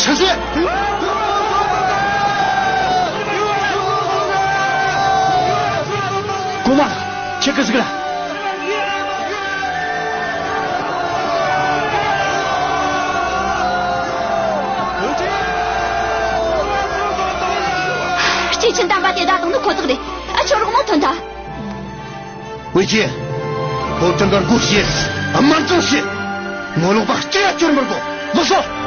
ཆི་ཟེར། གོང་མ། ཁྱེད་ཀྱིས་ཟིག་ར། སྐྱེས་ཆེན་དམ་པ་དེ་ད་དང་ནི་ཁོ་ཐག་རེད། ཨ། ཁྱོད་རོགས་མོ་ཐོན་ཐལ། ཝེ་ཅི། ཕོ་བྲང་གི་སྒོ་ཕྱེ། དམར་གཙང་བྱེད། ངོ་ལོག་པ་སྐྱེ་ཡ་སྐྱོར་མི་དགོས། ལགས་སོ།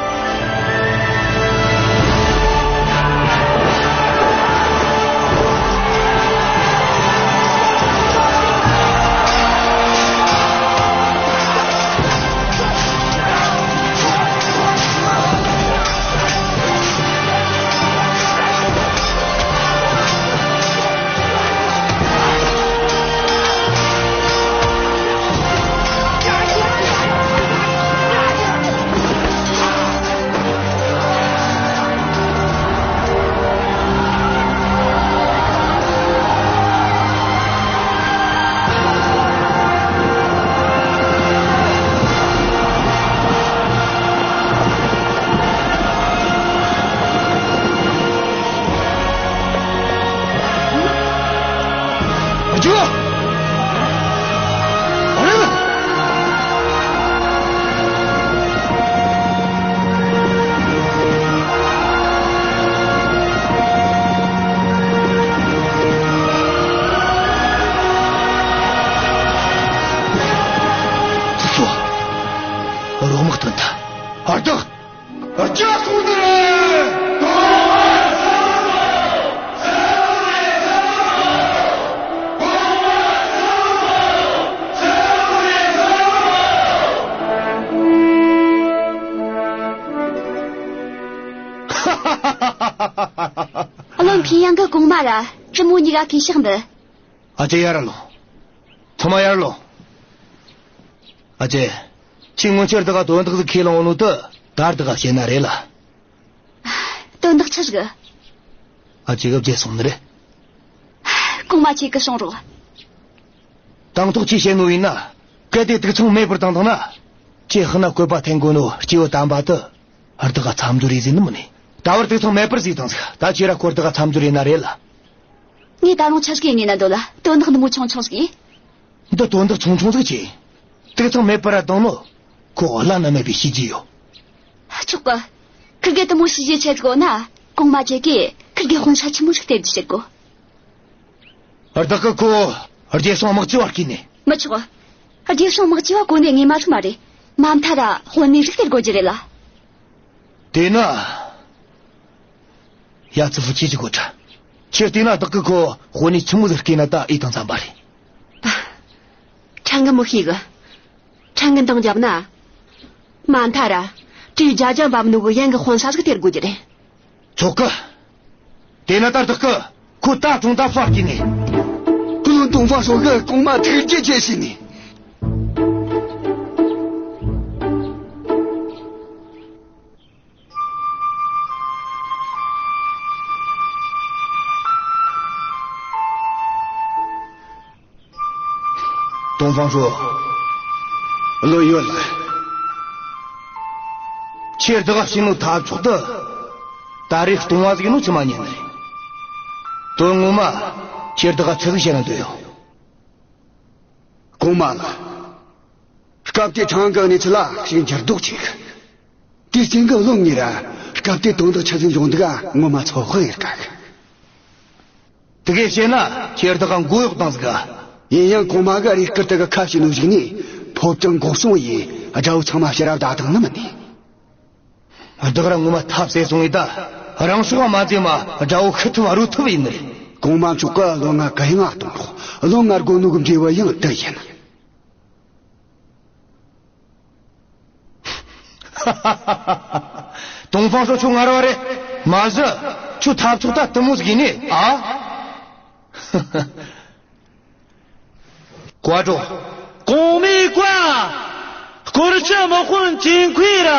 རྒྱུགས། རེད། ཚོ། རོགས་དམག་ཐོན་ཐལ། ཨར་ཐག། རྒྱ་སོང་ནི་རེད། བློན་ཕིན་ཡང་གི་གོང་མ་ར་བཙུན་མོ་གཉིས་ཀ་གུས་ཕྱག་འབུལ། ཨ་ཅེ་ཡར་ལོངས། ཐུ་མ་ཡར་ལོངས། ཨ་ཅེ། ཁྱོས་སྔོན་ཆད་བདག་ག་དོན་དག་ཟིག་ཁས་བླངས་ཡོད་ནོ་དེ་ད་བདག་ག་བཤད་ན་རེད་ལ། དོན་དག་ཆི་ཟིག། ཨ་ཅེ་གིས་བརྗེད་སོང་ནི་རེད། གོང་མ་ཁྱེད་ཀྱིས་གསུང་རོགས། དང་ཐོག་ཁྱོས་བཤད་ནོ་ཡིན་ན། གལ་ཏེ་དུག་ཚང་མེད་པར་བཏང་བཏང་ན། ཁྱོས་ཧི་ན་བཀོད་པ་འཐེན་དགོས་ནོ་སྐྱེས་བུ་དམ་པ་དེ་བདག་ག་མཚམས་སྦྱོར་ཡེད་ཟེར་ནི་མིན་ནི། ད་བར་དུག་ཚང་མེད་པར་བཟོས་བཏང་ཟིག། ད་ཁྱོས་ར་ཁོ་བདག་ག་མཚམས་སྦྱོར་ཡེད་ན་རེད་ལ། ངས་ད་རུང་ཆི་ཟིག་ཡེད་ནི་ན་འདོད་ལ། དོན་དག་འདི་མོ་ཆུང་ཆུང་ཟིག་ཡིན། འདི་དོན་དག་ཆུང་ཆུང་ཟིག་ཆི། དུག་ཚང་མེད་པར་ར་བཏང་ནོ། ཁོ་བླ་ན་མེད་པའི་བྱས་རྗེས་ཡོད། ཆོག་གི། ཁིར་གེ་དེ་མོ་བྱས་རྗེས་ཆེ་ཟིག་ཡོད་ན། གོང་མ་ཁྱེད་ཀྱིས་ཁིར་གེ་དཔོན་ས་ཆི་མོ་ཟིག་སྟེར་རྒྱུ་བྱེད་དགོས། བདག་གིས་ཁོ་རྒྱལ་སྲུང་དམག་སྤྱི་བ་བསྐོས་ནི། མི་ཆོག། རྒྱལ་སྲུང་དམག་སྤྱི་བ་གོ་གནས་དངོས་མ་ཟིག་མ་རེད། མ་མཐའ་ར་དཔོན་གནས་ཟིག་སྟེར་དགོས་རྒྱུ་རེད་ལ། དེས་ན། ཡ་ཙི་ཧྥུ་ཁྱེད་ཀྱིས་གོ་དྲ། ཁྱེད་བལྟས་ན་བདག་གིས་ཁོ་དཔོན་གནས་ཆི་མོ་ཟིག་བསྐོས་ན་ད་ཨེ་དང་འཚམ་པ་རེད། ཕྲན་གིས་མི་ཤེས་གི། ཕྲན་གིས་འདང་བརྒྱབ་ན། མ་མཐའ་ར་བྲེ་བརྒྱ་བརྒྱ་འབབ་ནོ་གི་ཡན་གི་དཔོན་ས་ཟིག་སྟེར་དགོས་རྒྱུ་རེད། ཆོག་གི། དེས་ན་ད་བདག་གིས་ཁོ་ད་གྲོང་མཐའ་བསྐོས་ནི། བློན་ཏོང་ཧྥང་ཧྲོས་གིས་གོང་མ་ཐུགས་རྗེ་ཆེ་ཞུས་ནི། ཏོང་ཧྥང་ཧྲོས། བློན་ཡོད་ལ། ཁྱེད་བདག་ག་བྱིན་ནོ་ཐབས་མཆོག་དེ། ད་རེས་སྟོང་བ་ཟིག་ནོ་ཆི་མ་ཉན་ནི་རེད། དོན་ངོ་མ། ཁྱེད་བདག་ག་ཆི་ཟིག་བཤད་ན་འདོད་ཡོད། གོང་མ་ལགས། སྐབས་དེ་ཕྲན་གིས་གནས་ཚུལ་ལ་ཞིབ་འགྱུར་ལྡོག་བྱེད་གི། དེའི་རྐྱེན་གིས་བློན་ངས་ར་སྐབས་དེ་དོན་དག་ཆི་ཟིག་འབྱུང་འདུག་ག་ངོ་མ་ཚོད་དཔག་ཡེད་དཀའ་གི། དེ་གས་བཤད་ན་ཁྱེད་བདག་ག་མགོ་གཡོག་བཏང་ཟིག་ག། ཡིན་ཡང་གོང་མ་གིས་རེ་སྐུལ་དེ་གི་ཁ་ཕྱེ་ནོ་གཞུག་ནས་ཕོ་བྲང་འགོག་སྲུང་ཡེ་དགྲ་བོ་ཚང་མ་ཕྱིར་ར་བདས་བཏང་ནི་མིན་ནི། བདག་ར་ངོ་མ་ཐབས་ཟད་སོང་ངས་ད། རང་སྲོག་མ་འཛེམ་མ་དགྲ་བོ་ཤི་ཐུབ་རོལ་ཐུབ་ཡིན་ནི་རེད། གོང་མ་མཆོག་གིས་བློན་ང་གུ་ཡངས་གཏོང་རོགས། བློན་ང་དགོས་ནོ་གི་འབྲས་བུ་ཡང་དེ་ཡིན། ཏོང་ཧྥང་ཧྲོ་ཁྱོད་ངར་བ་རེད། མ་གཞི་ཁྱོད་ཐབས་ཚོགས་ད་དུ་མོ་ཟིག་ཡིན་ནི་ཨ། བཀའ་དྲིན། གོང་མའི་བཀའ། སྐོར་ཆུ་དམག་དཔོན་ཅིན་ཁུའེ་ར་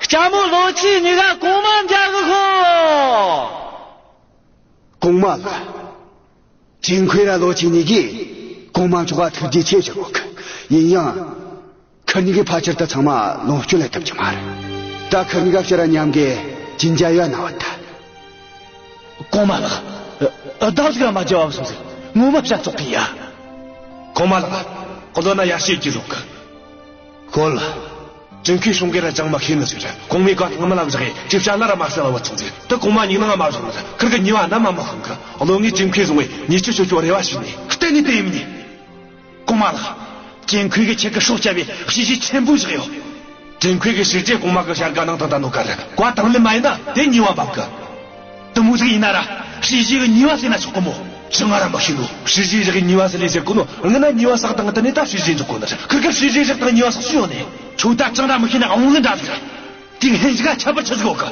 ལྕམ་མོ་ལོ་ཆི་གཉིས་ཀ་གོང་མ་མཇལ་གི་ཤོག་གོང་མ་ལགས། ཅིན་ཁུའེ་ར་ལོ་ཆི་གཉིས་ཀས་གོང་མ་མཆོག་ག་ཐུགས་རྗེ་ཆེ་ཞུ་གོ་གི། ཡིན་ཡང་། ཁི་གཉིས་ཀས་ཕལ་ཆེར་དུ་ཚང་མ་ལོངས་སྤྱོད་ལས་ཐུབ་ཀྱི་མ་རེད། ད་ཁི་གཉིས་ཀ་ཕྱིར་ར་མཉམ་གི་ཅིན་ཅ་ཡོད་ན་བ་ད། གོང་མ་ལགས། ཨ། བདག་ཟིག་ར་མ་བརྗེད་བ་སོང་ཟིག་ངོ་མ་བྱ་ཙོག་གི་ཡ། གོང་མ་ལགས། ཀོ་ལོ་ན་ཡར་ཞེ་གི་ལོག་གི། ཤོད། ཅིན་ཁུའེ་སྲུང་གི་ར་ཅང་མ་ཤེས་ནི་ཟིག་རེད། གོང་མའི་བཀའ་ཐང་མ་ལ་བཞག་གི་ཅི་བྱ་ལ་ར་མ་གསལ་བ་ཚང་ཟིག་ད་གོང་མ་ཉིན་ནང་མ་བཞག་ནི་ཟིག་ཁིར་གི་ཉེས་པ་ན་མ་མ་ཤོང་གི། བློན་ངས་ཅིན་ཁུའེ་བཟུང་བས་ཉེས་ཆད་གཅོད་རྒྱུ་རེ་བ་ཞུས་ནས་གཏན་ནས་དེ་ཡིན་ནི། གོང་མ་ལགས། ཅིན་ཁུའེ་གིས་ཁྱེད་ཀྱི་སྲོག་བསྐྱབས་པའི་བྱས་རྗེས་ཆེན་པོ་བཞག་ཡོད། ཅིན་ཁུའེ་གི་བྱས་རྗེས་གོང་མ་གི་བྱ་དགའ་ནང་དང་ད་ནོ་ག་རེད། བཀའ་དང་ལེན་མ་ཡིན་ན་དེ་ཉེས་པ་འབབ་གི། དེ་མོ་ཟིག་ཡིན་ན་ར་བྱས་རྗེས་གི་ཉེས་པ་ཟེར་ན་ཆོག་གི་མོ། ཅང་ང་ར་མི་ཤེས་ནོ། བྱས་རྗེས་བཞག་གི་ཉེས་པ་ཟེར་ལས་ཟེར་གོ་ནོ། ང་ན་ཉེས་པ་བསགས་དང་དེ་ནས་ད་བྱས་རྗེས་འཇོག་གོ་ནི་རེད། ཁིར་གིས་བྱས་རྗེས་བཞག་དང་ཉེས་པ་བསགས་སུ་ཡོད་ནི། ཁྱོད་ད་ཅང་ར་མི་ཤེས་ན་འོང་ལེ་འདྲ་ཟིག་རེད། དེ་ངན་ཞིག་ག་ཁྱད་པར་ཆི་ཟིག་ཡོད་གི།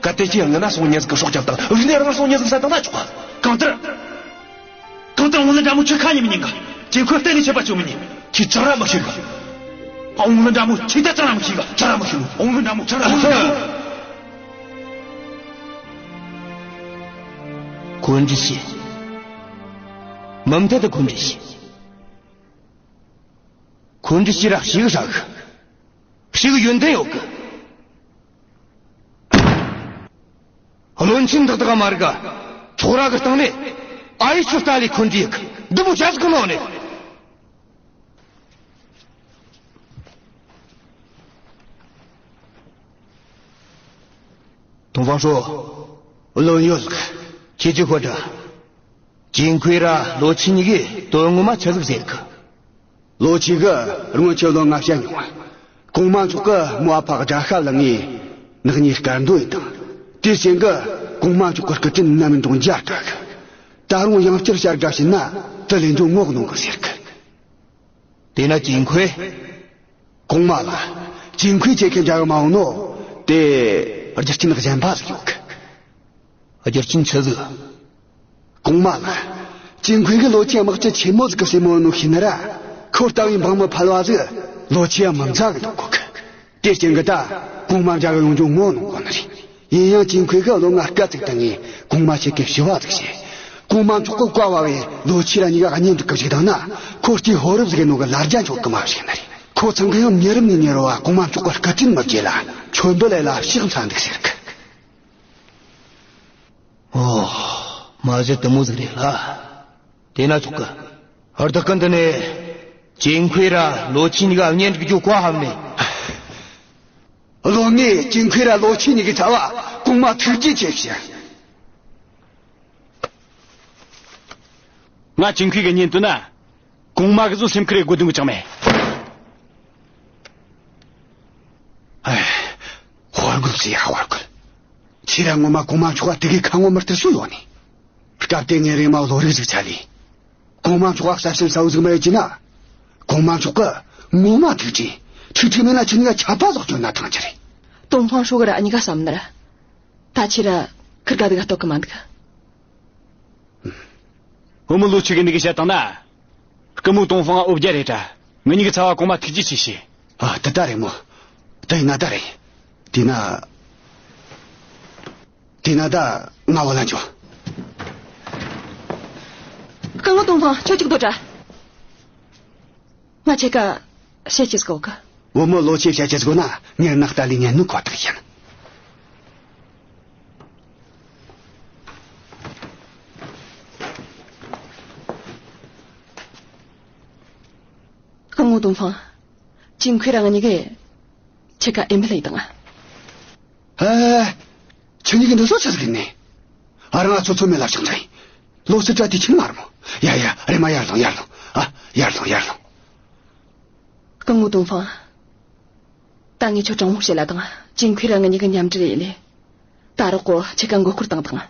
གལ་ཏེ་ཁྱོས་ང་ན་སྲོག་ཉེན་ཟིག་གི་སྲོག་བསྐྱབས་དང་། འུ་གཉིས་རང་སྲོག་ཉེན་ཟིག་བསད་བཏང་ན་ཆོག་ག་གང་ལྟར། གང་ལྟར་འོང་ལེ་འདྲ་མོ་ཁྱོས་ཁ་ཉན་མི་ཉན་གི། ཅིན་ཁུའེ་གཏན་ནས་ཆད་པ་གཅོད་མི་ཉན། ཁྱོས་ཅང་ར་མི་ཤེས་གི། འོང་ལེ་འདྲ་མོ་ཁྱོས་ད་ཅང་ར་མི་ཤེས་གི། ཅང་ར་མི་ཤེས་ནོ། འོང་ལེ་འདྲ་མོ་ཅང་ར་མི་ཤེས་གི། འཁོན་འདྲི་བྱེད། མུ་མཐུད་དུ་འཁོན་འདྲི་བྱེད། འཁོན་འདྲི་བྱེད་ར་ཞེ་གི་ཧྲ་གི། ཞེ་གི་ཡོན་ཏན་ཡོད་གི། བློན་ཆེན་དག་དག་མ་རིག་ག་ཚོགས་ར་གི་སྟེང་ནས་ཨ་ཡེ་ཁྱོད་ལྟ་ལས་འཁོན་འདྲི་ཡེ་གི། འདི་མོ་བྱ་ཟིག་གི་ནོ་ནས། ཏོང་ཧྥང་ཧྲོ། བློན་ཡོད་ལགས། ཁྱེད་ཀྱིས་ཤོད་དྲ། ཅིན་ཁུའེ་ར་ལོ་ཆི་གཉིས་ཀས་དོན་ངོ་མ་ཆི་ཟིག་ཟེར་གི། ལོ་ཆི་གིས་སྔོན་ཆད་བློན་ང་བཤད་མྱོང་བ། གོང་མ་མཆོག་གིས་མོ་ཨ་ཕ་གི་དགྲ་ཤ་ལངས་ངས་ནག་ཉེས་སྐལ་འདོན་ཡེ་དང་། དེ་རྐྱེན་གིས་གོང་མ་མཆོག་གི་སྐུ་དྲིན་ནམ་ཡིན་རུང་འཇལ་དཀའ་གི། ད་རུང་ཡང་བསྐྱར་བྱ་དགའ་བྱིན་ན་དེ་ལས་འཇོན་ངོ་གནོང་གི་ཟེར་གི། དེས་ན་ཅིན་ཁུའེ། གོང་མ་ལགས། ཅིན་ཁུའེ་ཁྱེད་ཀྱི་འདྲ་གི་མ་འོང་ནོ། དེ་རྒྱུ་རྐྱེན་གཞན་པ་ཟིག་ཡོད་གི། རྒྱུ་རྐྱེན་ཆི་ཟིག། གོང་མ་ལགས། ཅིན་ཁུའེ་གིས་ལོ་ཆི་དམག་སྤྱི་ཆེན་མོ་ཟིག་གི་སྲས་མོ་ཡིན་ནོ་ཤེས་ན་ར། ཁོ་ལྟ་བུའི་འབངས་མི་ཕལ་བ་ཟིག་ལོ་ཆི་ཡ་མི་མཛའ་གི་འདུག་གོ་གི། དེ་རྐྱེན་གིས་ད་གོང་མ་འདྲ་གི་ཡོང་རྒྱུ་ངོ་གནོང་གོ་ནི་རེད། ཡིན་ཡང་ཅིན་ཁུའེ་གིས་བློན་ང་སྐད་ཅིག་བཏང་ངས་གོང་མ་ཁྱེད་ཀྱི་ཞུ་བ་ཟིག་བྱེད། གོང་མ་མཆོག་གིས་བཀའ་ཕབ་བས་ལོ་ཆི་ར་གཉིས་ཀ་གཉེན་སྒྲིག་གི་བཅུག་བཏང་ན། ཁོ་སྐྱེས་ཕོ་རབ་ཟིག་ཡིན་ནོ་གི་ལ་རྒྱ་འཆོར་གི་མ་བཅུག་ནི་རེད། ཁོ་ཚང་གིས་ཡང་མྱི་རབས་ནས་མྱུར་བ་གོང་མ་མཆོག་གི་སྐུ་དྲིན་མི་བརྗེད་ལ་མཆོད་འབུལ་ལས་ལ་ཕྱག་འཚལ་འདུག་ཟེར་གི། ཨོ། མ་གཞི་དེ་མོ་ཟིག་རེད་ལ། དེ་ན་ཆོག་གི། བདག་གིས་འདི་ནས་ཅིན་ཁུའེ་ར་ལོ་ཆི་གཉིས་ཀ་གཉེན་སྒྲིག་རྒྱུ་བཀའ་ཕབ་ནས། བློན་ངས་ཅིན་ཁུའེ་ར་ལོ་ཆི་གཉིས་ཀའི་ཚབ་བ་གོང་མ་ཐུགས་རྗེ་ཆེ་ཞུ། ང་ཅིན་ཁུའེ་གི་གཉེན་དོན་ན། གོང་མ་གི་བཟོ་སེམས་ཁུར་རེ་དགོས་དོན་གི་ཅང་མེད། ཨེ། དཔའ་རྒོད་ཟེར་ཡ་དཔའ་རྒོད། ཁྱེད་རང་ངོ་མ་གོང་མ་མཆོག་ག་དེ་གའི་ཁ་ངོ་མི་སྟེར་སུ་ཡོད་ནི། སྐབས་དེ་ངས་རེམ་མ་བློ་རིག་ཟིག་ཆ་ལེ། གོང་མ་མཆོག་ག་གསལ་བཤད་གསལ་བོ་ཟིག་མ་ཡེ་ཅི་ན། གོང་མ་མཆོག་གི་ངོ་མ་ཐུགས་ཁྲོ། ཐུགས་ཁྲོ་མེད་ན་ཁྱེད་གཉིས་ཀ་ཆད་པ་ཟིག་གཅོད་ན་ཐང་ཆི་རེད། ཏོང་ཧྥང་ཧྲོ་གིས་ར་གཉིས་ཀ་བསམ་ནི་ར། ད་ཁྱེད་ར་ཁིར་ག་དེ་ག་གཏོགས་གི་མ་འདུག། བུ་མོ་ལོ་ཆི་གིས་འདི་གི་བཤད་བཏང་ན། སྐུ་ངོ་ཏོང་ཧྥང་ང་འོ་བརྒྱལ་རེད་དྲ། ངེད་གཉིས་ཀྱི་ཚབ་བ་གོང་མ་ཐུགས་རྗེ་ཆེ་ཞུ། ཨ། དེ་ད་རེད་མོ། དེ་ཡིན་ན་ད་རེད། དེས་ན། དེས་ན་ད་ང་བུད་ལ་འགྱོ། སྐུ་ངོ་ཏོང་ཧྥང་ཁྱོད་གཅིག་སྡོད་དྲ། ང་ཁྱེད་ཀ་བཤད་རྒྱུ་ཟིག་ཡོད་གི། བུ་མོ་ལོ་ཆི་བཤད་རྒྱུ་ཟིག་ཡོད་ན་ངས་ནག་ལྟ་ལས་ཉན་ནོ་ཁོ་ཐག་ཡིན། སྐུ་ངོ་ཏོང་ཧྥང་། ཅིན་ཁུའེ་ར་ང་གཉིས་ཀས་ཁྱེད་ཀ་ཨེ་མི་ལ་ཡི་དང་ང་། ཨེ། ཁྱེད་གཉིས་ཀྱིས་འདི་ཚོ་ཆི་ཟིག་ཡིན་ནི། ཨ་རང་ང་ཚོ་ཚོད་མེད་ལ་ཕྱག་འཚལ། ལོ་སི་ཏྲ་དེ་ཁྱེད་མ་རེད་མོ། ཡ་ཡ་རེམ་མ་ཡར་ལོངས་ཡར་ལོངས། ཨ། ཡར་ལོངས་ཡར་ལོངས། སྐུ་ངོ་ཏོང་ཧྥང་། ད་ངས་ཁྱོད་དྲང་མོ་བཤད་ལ་དང་། ཅིན་ཁུའེ་ར་ང་གཉིས་ཀྱི་མཉམ་འབྲེལ་ཡིན་ལེ། ད་རོགས་གོ་ཁྱེད་ཀ་མགོ་སྐོར་བཏང་དང་།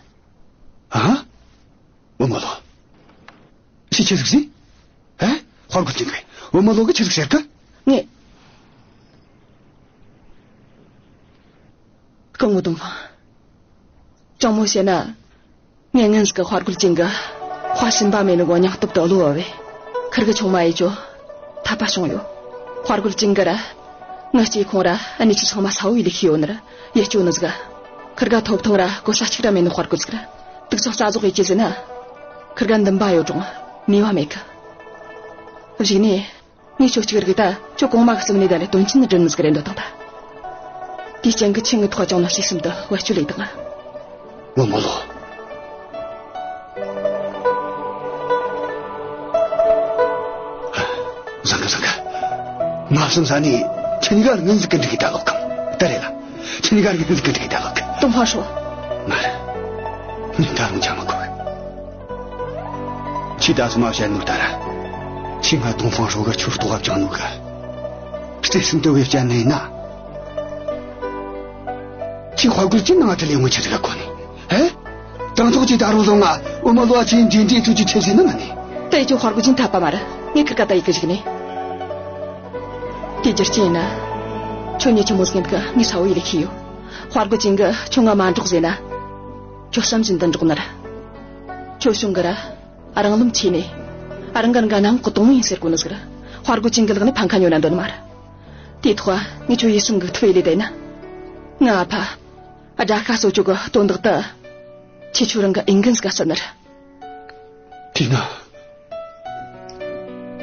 ཨ། བུ་མོ་ལོ། ཁྱེད་ཆི་ཟིག་ཟེར། ཨེ། དཔའ་རྒོད་ཅིན་ཁུའེ། བུ་མོ་ལོ་གིས་ཆི་ཟིག་ཟེར་གི། ངས། སྐུ་ངོ་ཏོང་ཧྥང་། དྲང་མོ་བཤད་ན། ངས་སྔོན་ཟིག་གི་དཔའ་རྒོད་ཅིན་གི་དཔའ་ཞུམ་པ་མེད་ནི་གོ་སྙིང་སྟོབས་དེ་བློ་བ་བས། ཁིར་གི་ཆུང་མ་ཡེ་ཅོ་ཐབས་པ་བྱུང་ཡོད། དཔའ་རྒོད་ཅིན་གི་ར། ངི་སྐྱེ་ཁུངས་ར་ཨ་ནི་ཆི་ཚང་མ་ས་བོ་ཡི་ལས་ཤེས་ཡོད་ནི་ར་ཡེ་ཅོ་ནི་ཟིག་ག་ཁིར་ག་ཐོབ་ཐང་ར་གོ་ས་གཅིག་ར་མེད་ནི་དཔའ་རྒོད་ཟིག་ར། དུག་ཚོགས་རྩ་རྫོགས་ཡེ་ཅི་ཟེར་ན། ཁིར་ག་འདུན་པ་ཡོད་རུང་ནུས་པ་མེད་གི། གཞུག་ནས། ངས་ཁྱོད་གཅིག་རིག་ད། ཁྱོད་གོང་མ་གི་སེམས་ནས་ད་ལས་དོན་ཆེན་འདྲི་ནི་ཟིག་རེད་འདོད་དང་ད། དེའི་རྐྱེན་གི་ཁྱེད་ངི་ཐོག་ཅང་ན་ལྷག་བསམ་དུ་བེད་སྤྱོད་ལས་དང་། བུ་མོ་ལོ། བཟང་གི་བཟང་གི། མ་བསམ་ས་ནས་ཁྱེད་གཉིས་ཀ་ངན་ཟིག་གི་འགྲིག་གི་ད་ལོག་གམ། ད་རེད་ལ། ཁྱེད་གཉིས་ཀ་ངན་ཟིག་གི་འགྲིག་གི་ད་ལོག་གི། ཏོང་ཧྥང་ཧྲོ། མ་རེད། ངས་ད་རུང་ཆ་མ་གོ་གི། ཁྱེད་ད་སོ་མ་བཤད་ནོ་ད་ར། ཁྱེད་ང་ཏོང་ཧྥང་ཧྲོ་ག་ཁྱོད་ལྟོ་བ་བཅངས་ནོ་ག་བརྩེ་སེམས་དེ་བས་བཅད་ནས་ན། ཁྱེད་དཔའ་རྒོད་ཅིན་ནང་ང་ཁྲིད་ལས་ངོ་ཆི་ཟིག་ག་གོ་ནི། ཧེ། དང་ཐོག་ཅིག་ད་རུང་བཟང་ང་འོ་མ་ལོ་བ་ཆེན་འདྲེན་འདྲེན་ཐུག་ཅིག་ཆེ་ཟིན་ནི་ང་ནི། ད་ཡི་ཁྱོད་དཔའ་རྒོད་ཅིན་ཐབས་པ་མ་ར། ངས་ཁིར་ཀ་ད་ཡི་གི་ཞིག་ནི། དེ་རྒྱུ་རྐྱེན་ཡིན་ན། ཁྱོད་ཉིད་ཆི་མོ་ཟིག་ཡིན་གི་ངས་ས་བོ་ཡི་ལས་ཤེས་ཡོད། དཔའ་རྒོད་ཅིན་གི་ཁྱོད་ང་མ་འགྲོགས་ཟེར་ན། ཁྱོད་བསམ་བཞིན་དུ་འགྲོགས་ནི་ར། ཁྱོད་གཞུང་གི་ར། རང་ལམ་ཆེ་ནས། རང་གི་རང་ག་ནང་གི་དོང་མོ་ཡིན་ཟེར་གོ་ནི་ཟིག་ར། དཔའ་རྒོད་ཅིན་གི་ལག་ནས་ཕན་ཁ་ཉོ་ན་འདོད་ནི་མ་ར། དེའི་ཐོག་ངས་ཁྱོད་ཡིད་སེམས་གི་ཐུབ་ཡེ་ལས་བསྡད་ན། ང་ཨ་ཕ། དགྲ་ཤ་གསོ་ཆོག་གི་དོན་དག་ཏུ། ཁྱེད་ཁྱོད་རང་གི་འོས་འགན་ཟིག་ག་བསད་ནི་ར། དེས་ན།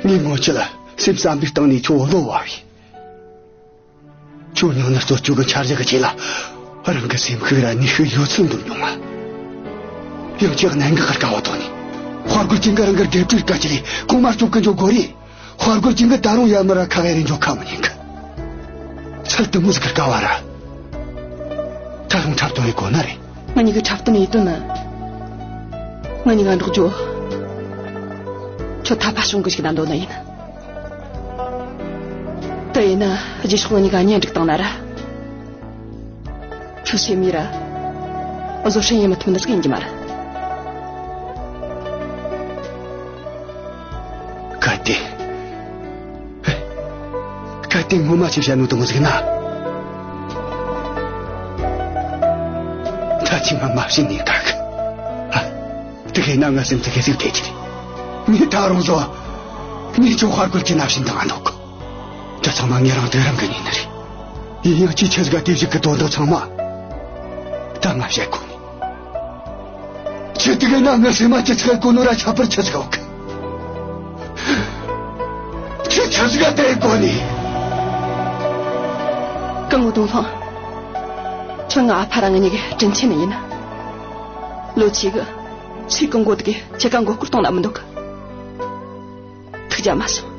ངས་སྔོན་ཆད་ལ་སེམས་བསམ་པའི་སྟེང་ནས་ཁྱོད་བློ་བབ་བས། ཁྱོད་ཉུང་ནར་གཙོ་བཅོས་གི་འཆར་གཞི་གི་ཆེད་ལ། རང་གི་སེམས་ཤུགས་ར་ནུས་ཤུགས་ཡོད་ཚད་འདོན་མྱོང་ང་། ཡང་ཅིག་གནད་འགག་གི་དཀའ་བ་ཐོག་ནས། དཔའ་རྒོད་ཅིན་གི་རང་གི་སྡེབ་སྤྲོད་དཀའ་ཅི་ལས་གོང་མ་སྐྱོབ་གི་འཇོག་དགོས་རེད། དཔའ་རྒོད་ཅིན་གི་ད་རུང་ཡར་མར་ར་ཁ་གཡར་རེ་འཇོག་ཁ་མི་ཉན་གི། ཚུལ་དུ་མོ་ཟིག་གི་དཀའ་བ་ར། ད་རུང་འཁྲབ་སྟོན་ཡེ་དགོས་ནི་རེད། ང་གཉིས་གི་འཁྲབ་སྟོན་ཡེ་དོན་ནི། ང་གཉིས་ང་འགྲོགས་རྒྱུ། ཁྱོད་ཐབས་པ་བྱུང་གི་ཞིག་ན་འདོད་ནི་ཡིན། དེ་ཡིན་ན་རྗེས་ཕྱོགས་ང་གཉིས་ཀ་གཉེན་སྒྲིག་བཏང་ན་ར། ཁྱོད་སེམས་ཡི་ར། བཟོད་བསྲན་ཡེ་མི་ཐུབ་ནི་ཟིག་ཡིན་གྱི་མ་ར། གལ་ཏེ། གལ་ཏེ་ངོ་མ་ཅིག་བཤད་ནོ་དེ་མོ་ཟིག་ན། ད་ཅི་ང་མ་བྱིན་ནས་དགའ་གི། ཨ། དེ་གས་ན་ང་སེམས་ཚེ་གེ་ཟིག་དེ་ཅི་རེད། ངས་ད་རུང་བཟོ། ངས་ཁྱོད་དཔའ་རྒོད་ཅིན་ན་བྱིན་དང་ང་འདུག་གི། ད་ཚང་མ་ངེད་རང་དེ་རང་གི་ཉིན་ནི་རེད། ཡིན་ཡང་ཅི་ཆི་ཟིག་ག་དེ་བཞིན་གི་དོན་དག་ཚང་མ། ད་ང་བཤད་དགོས་ནི། ཁྱེད་དེ་གས་ན་ངའི་སེམས་མ་ཅི་ཚིག་གོ་ནོ་ར་ཁྱད་པར་ཆི་ཟིག་ཡོད་གི། ཁྱེད་ཆི་ཟིག་ག་དེ་གོ་ནི། སྐུ་ངོ་ཏོང་ཧྥང་། ཁྱོད་ང་ཨ་ཕ་ར་ང་གཉིས་གི་དྲིན་ཆེན་ནི་ཡིན། ལོ་ཆེ་གི་ཚེ་གང་བོ་དེ་གི་ཁྱེད་ཀ་མགོ་སྐོར་གཏོང་ན་མི་འདོད་གི། ཐུགས་རྒྱལ་མ་སོང་།